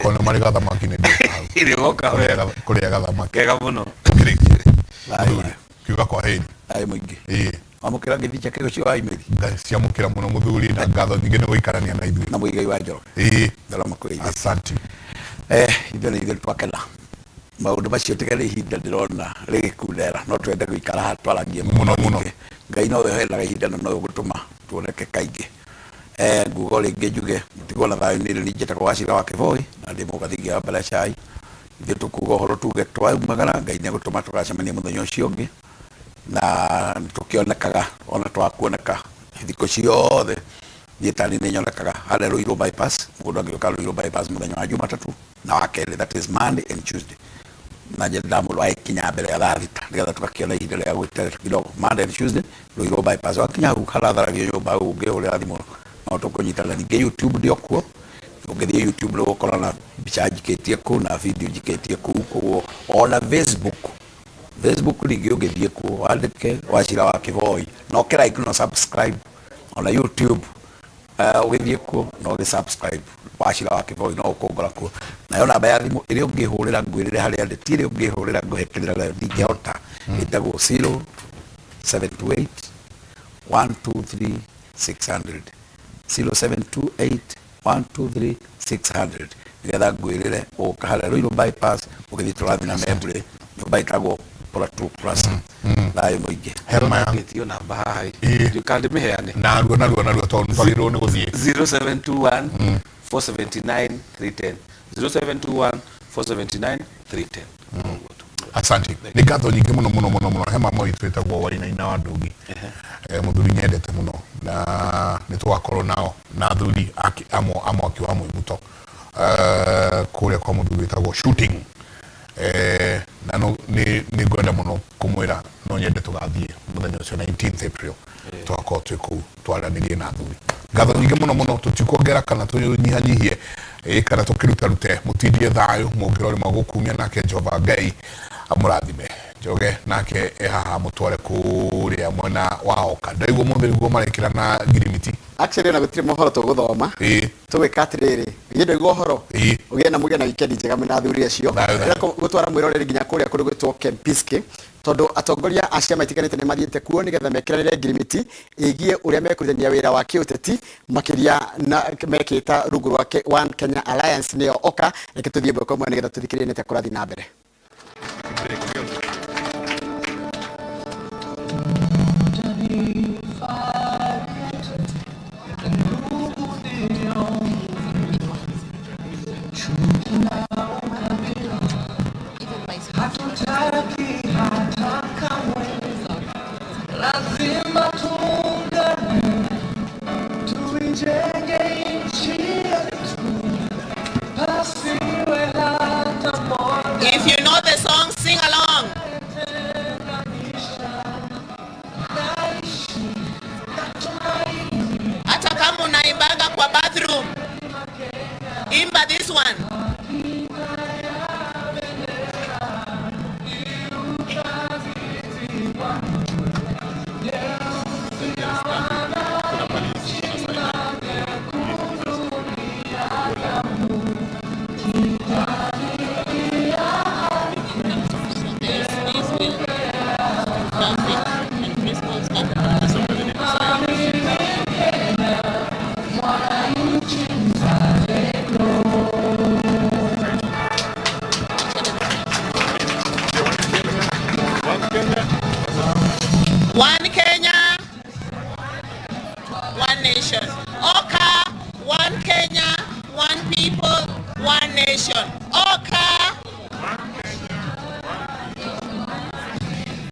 Kona marĩ gathamaki nĩ ndĩũka hau. Nĩũgoka wega. Kũrĩa gathamaki. Kega mũno. Tũkĩrĩkie. Mũthuri, kiuga kwa heri. Thayũ mũingĩ. Ĩĩ. Wamũkĩra ngeithi kĩgo cio wa imĩri. Ngaciamũkĩra mũno mũthuri, na ngatho nyingĩ nĩ gũikarania na ithuĩ. Na Mũigai wa Njoroge. Ĩĩ. Ndarama kũrĩ ithuĩ. Asante. Ithuĩ nĩ ithuĩ twakena maũndũ macio, tiga nĩ ihinda ndĩrona rĩgĩkundera, no twende gũikara haha twaragie. Mũno, mũno. Maingĩ. Ngai nowe ũheanaga ihinda na nowe ũgũtũma tuoneke kaingĩ. Nguga o rĩngĩ njuge mũtigwo na thayũ. Nĩ niĩ njĩtagwo Wacira wa Kĩboi na ndĩ mũgathingia wa mbere ya cai. Ithuĩ tũkuga ũhoro tuge twaumagara, Ngai nĩ egũtũma tũgacemania mũthenya ũcio ũngĩ, na tũkĩonekaga ona twakuoneka thikũ ciothe. Niĩ tani nĩ nyonekaga harĩa Ruiru Bypass. Mũndũ angĩũka Ruiru Bypass mũthenya wa Jumatatũ na wa kerĩ, that is Monday and Tuesday, na nyendaga mũndũ agĩkinya mbere ya thaa 6 nĩgetha tũgakĩona ihinda rĩa gwĩterera kidogo. Monday and Tuesday, Ruiru Bypass, wakinya hau haratharagio nyũmba hau, ũngĩhũrĩra thimũ no tũkũnyitana. Ningĩ YouTube ndĩ o kuo, ũngĩthiĩ YouTube nĩ ũgũkora na mbica njikĩtie kũu na video njikĩtie kũu. Koguo ona Facebook ningĩ ũngĩthiĩ kuo wandĩke Wacira wa Kĩboi na ũkĩ like na subscribe. Ona YouTube, ũgĩthiĩ kuo na ũgĩ subscribe Wacira wa Kĩboi no ũkũngora kuo. Nayo namba ya thimũ ĩrĩa ũngĩhũrĩra ngwĩrĩre harĩa ndĩ, ti ĩrĩa ũngĩhũrĩra ngũhe kĩrĩra nayo, ndingĩhota, ĩtagwo 0728 123 600, 0728 123 600, nĩgetha ngwĩrĩre ũka harĩa Ruiru Bypass ũgĩthiĩ tũrathiĩ na Membley, nyũmba ĩtagwo Plateau Plaza. Thayũ mũingĩ. Hema ya Ngĩtio namba haha. Ĩĩ. Ndiũ kana ndĩmĩheane. Narua narua narua, tondũ nĩtwagĩrĩirwo nĩ gũthiĩ. 0721 479 310, 0721 479 310. Ũguo tu. Asante, nĩ ngatho nyingĩ mũno mũno mũno mũno. Hema moi twĩtagwo Wainaina wa Ndũngi. Mũthuri nyendete mũno, na nĩ tũgakorwo nao na athuri a mwaki wa mwĩbuto kũrĩa kwa mũthuri wĩtagwo Shooting. Na no nĩ ngwenda mũno kũmwĩra no nyende tũgathiĩ mũthenya ũcio 19th April, tũgakorwo twĩ kũu twaranĩrie na athuri. Ngatho nyingĩ mũno mũno, tũtikuongera kana tũnyihanyihie kana tũkĩrutarute. Mũtindie thayũ, mũngĩrorĩma gũkumia nake Jehova Ngai amũrathime. Njoge nake e haha mũtware kũrĩa mwena wa Oka. Ndaigua mũthĩ nĩguo marekĩra na ngirimiti. Actually ona gũtirĩ mohoro tũgũthoma. Tũgwĩka atĩrĩrĩ, githĩ ndũigua ũhoro? Ĩĩ. Ũgĩe na mũgĩe na weekend njega mwĩna athuri acio. Thayũ, thayũ. Ndĩrenda gũtwara mwĩroreri nginya kũrĩa kũndũ gwĩtwo Kempiski, tondũ atongoria a ciama itiganĩte nĩ mathiĩte kuo nĩgetha mekĩranĩre ngirimiti ĩgiĩ ũrĩa mekũrutithania wĩra wa kĩũteti, makĩria na mekĩta rungu rwa One Kenya Alliance, nĩyo OKA. Reke tũthiĩ ĩmwe kwa ĩmwe nĩgetha tũthikĩrĩrie nĩ atĩa kũrathiĩ na mbere. Hatutaki hata kamwe, lazima tuungane, tuijenge nchi yetu, pasiwe hata moja. If you know the song, sing along. Tenganisha, naishi natumaini. Hata kama unaimbaga kwa bathroom, imba this one. Hakika ya bendera iutazidi nyeusi ya wananchi na nyekundu ni ya damu, kijani ya ardhi. So this will traffic and principal staff. Mimi Kenya, mwananchi mzalendo. One Kenya, one nation. OKA, one Kenya, one people, one nation. OKA,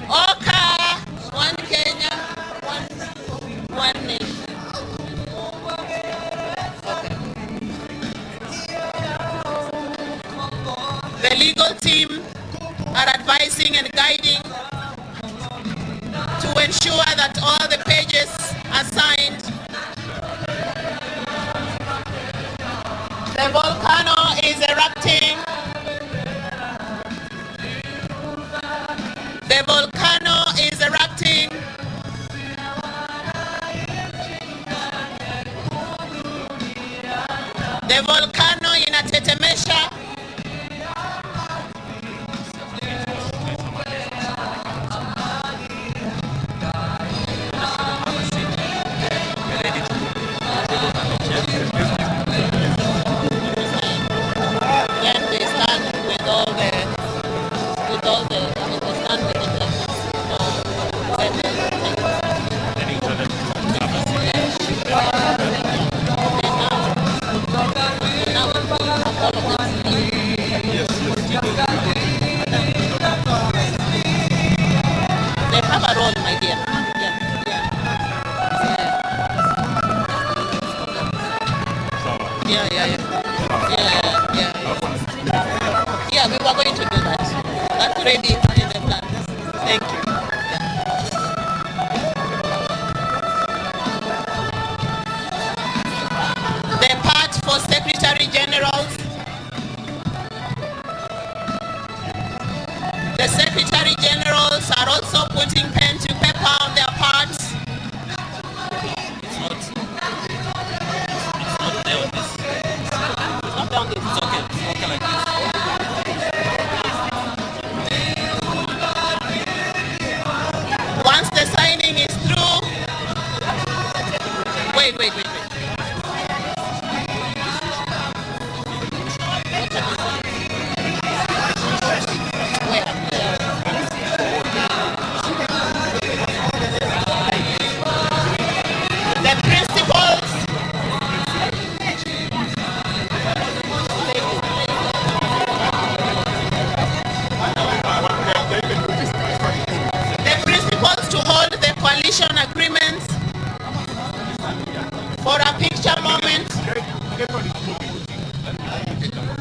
OKA, one Kenya, one people, one nation. Okay. The legal team are advising and guiding to ensure that all the pages are signed. The volcano is erupting. The volcano is erupting. The volcano inatetemesha. They have a role, my dear. Yeah, yeah. Yeah, yeah, yeah. Yeah, yeah. Yeah, we were going to do that. That's already in the plan. Thank you. The part for Secretary Generals. The Secretary Generals are also putting pen to paper on their parts. It's not, it's not there on this. It's not down this. It's okay. It's okay like this. Once the signing is through, wait, wait, wait, wait. Where? The principals. The principals to hold the coalition agreements for a picture moment.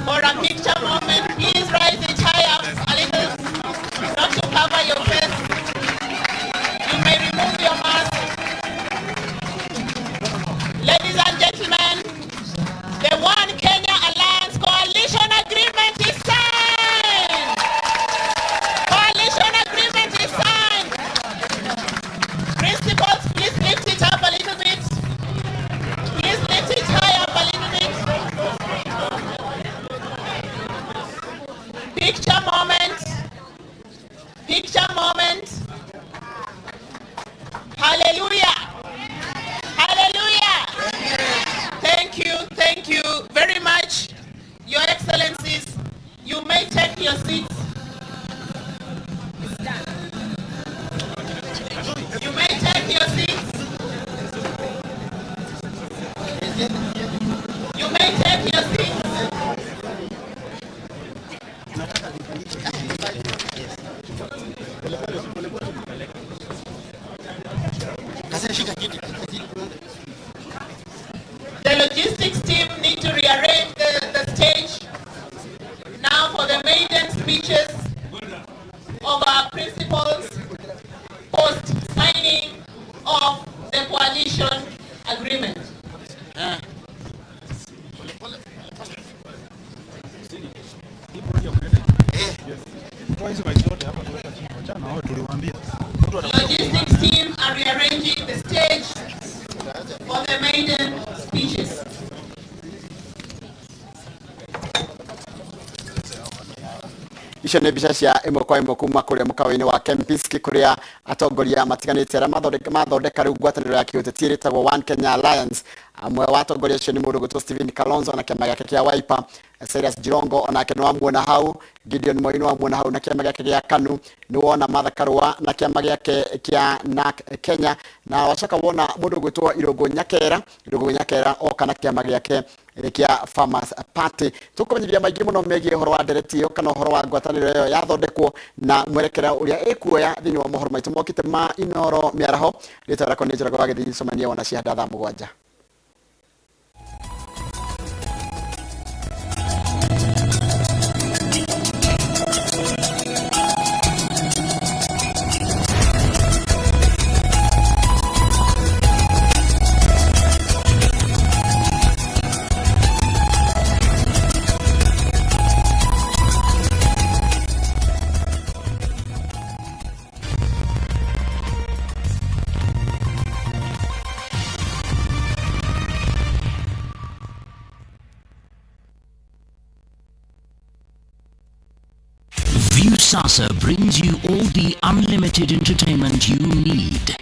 For a picture moment, please rise it high up a little, not to cover your face. You may remove your mask. Ladies and gentlemen, the One Kenya Alliance Coalition Agreement is signed. Coalition agreement is signed. Principals, please lift it up a little bit. Please lift it high up a little bit. Picture moment. Picture moment. Hallelujah. Hallelujah. Thank you. Thank you very much. Your Excellencies, you may take your seats. You may take your seats. You may take your seats. The logistics team need to rearrange the stage now for the maiden speeches of our principals post signing of the coalition agreement. Logistics team are rearranging the stage for the maiden speeches. Icio nä mbica cia ĩmwe kwa ĩmwe kuma kũrĩa mũkawa-inĩ wa Kempinski kũrĩa atongoria matiganĩte arĩa mathondeka rĩu ngwatanĩro ya kĩũteti ĩtagwo One Kenya Alliance. Amwe wa atongoria acio nĩ mũndũ gwĩtwo Stephen Kalonzo na kĩama gĩake kĩa Wiper, Cyrus Jirongo onake nĩ wamuona hau, Gideon Moi nĩ wamuona hau na kĩama gĩake gĩa KANU, nĩ wona Martha Karua na kĩama gĩake kĩa NARC Kenya, na wacoka wona mũndũ gwĩtwo Irũngũ Nyakera, Irũngũ Nyakera oka na kĩama gĩake gĩa Farmers Party. Tũkũmenyithia maingĩ mũno megiĩ ũhoro wa ndereti ĩyo kana ũhoro wa ngwatanĩro ĩyo yathondekwo na mwerekera ũrĩa ĩkuoya thĩinĩ wa mohoro maitũ mokĩte ma Inoro mĩaraho. Rĩtwa rĩakwa nĩ Njoroge wa Gĩthii, cemania wona cia thaa 7. Viusasa brings you all the unlimited entertainment you need.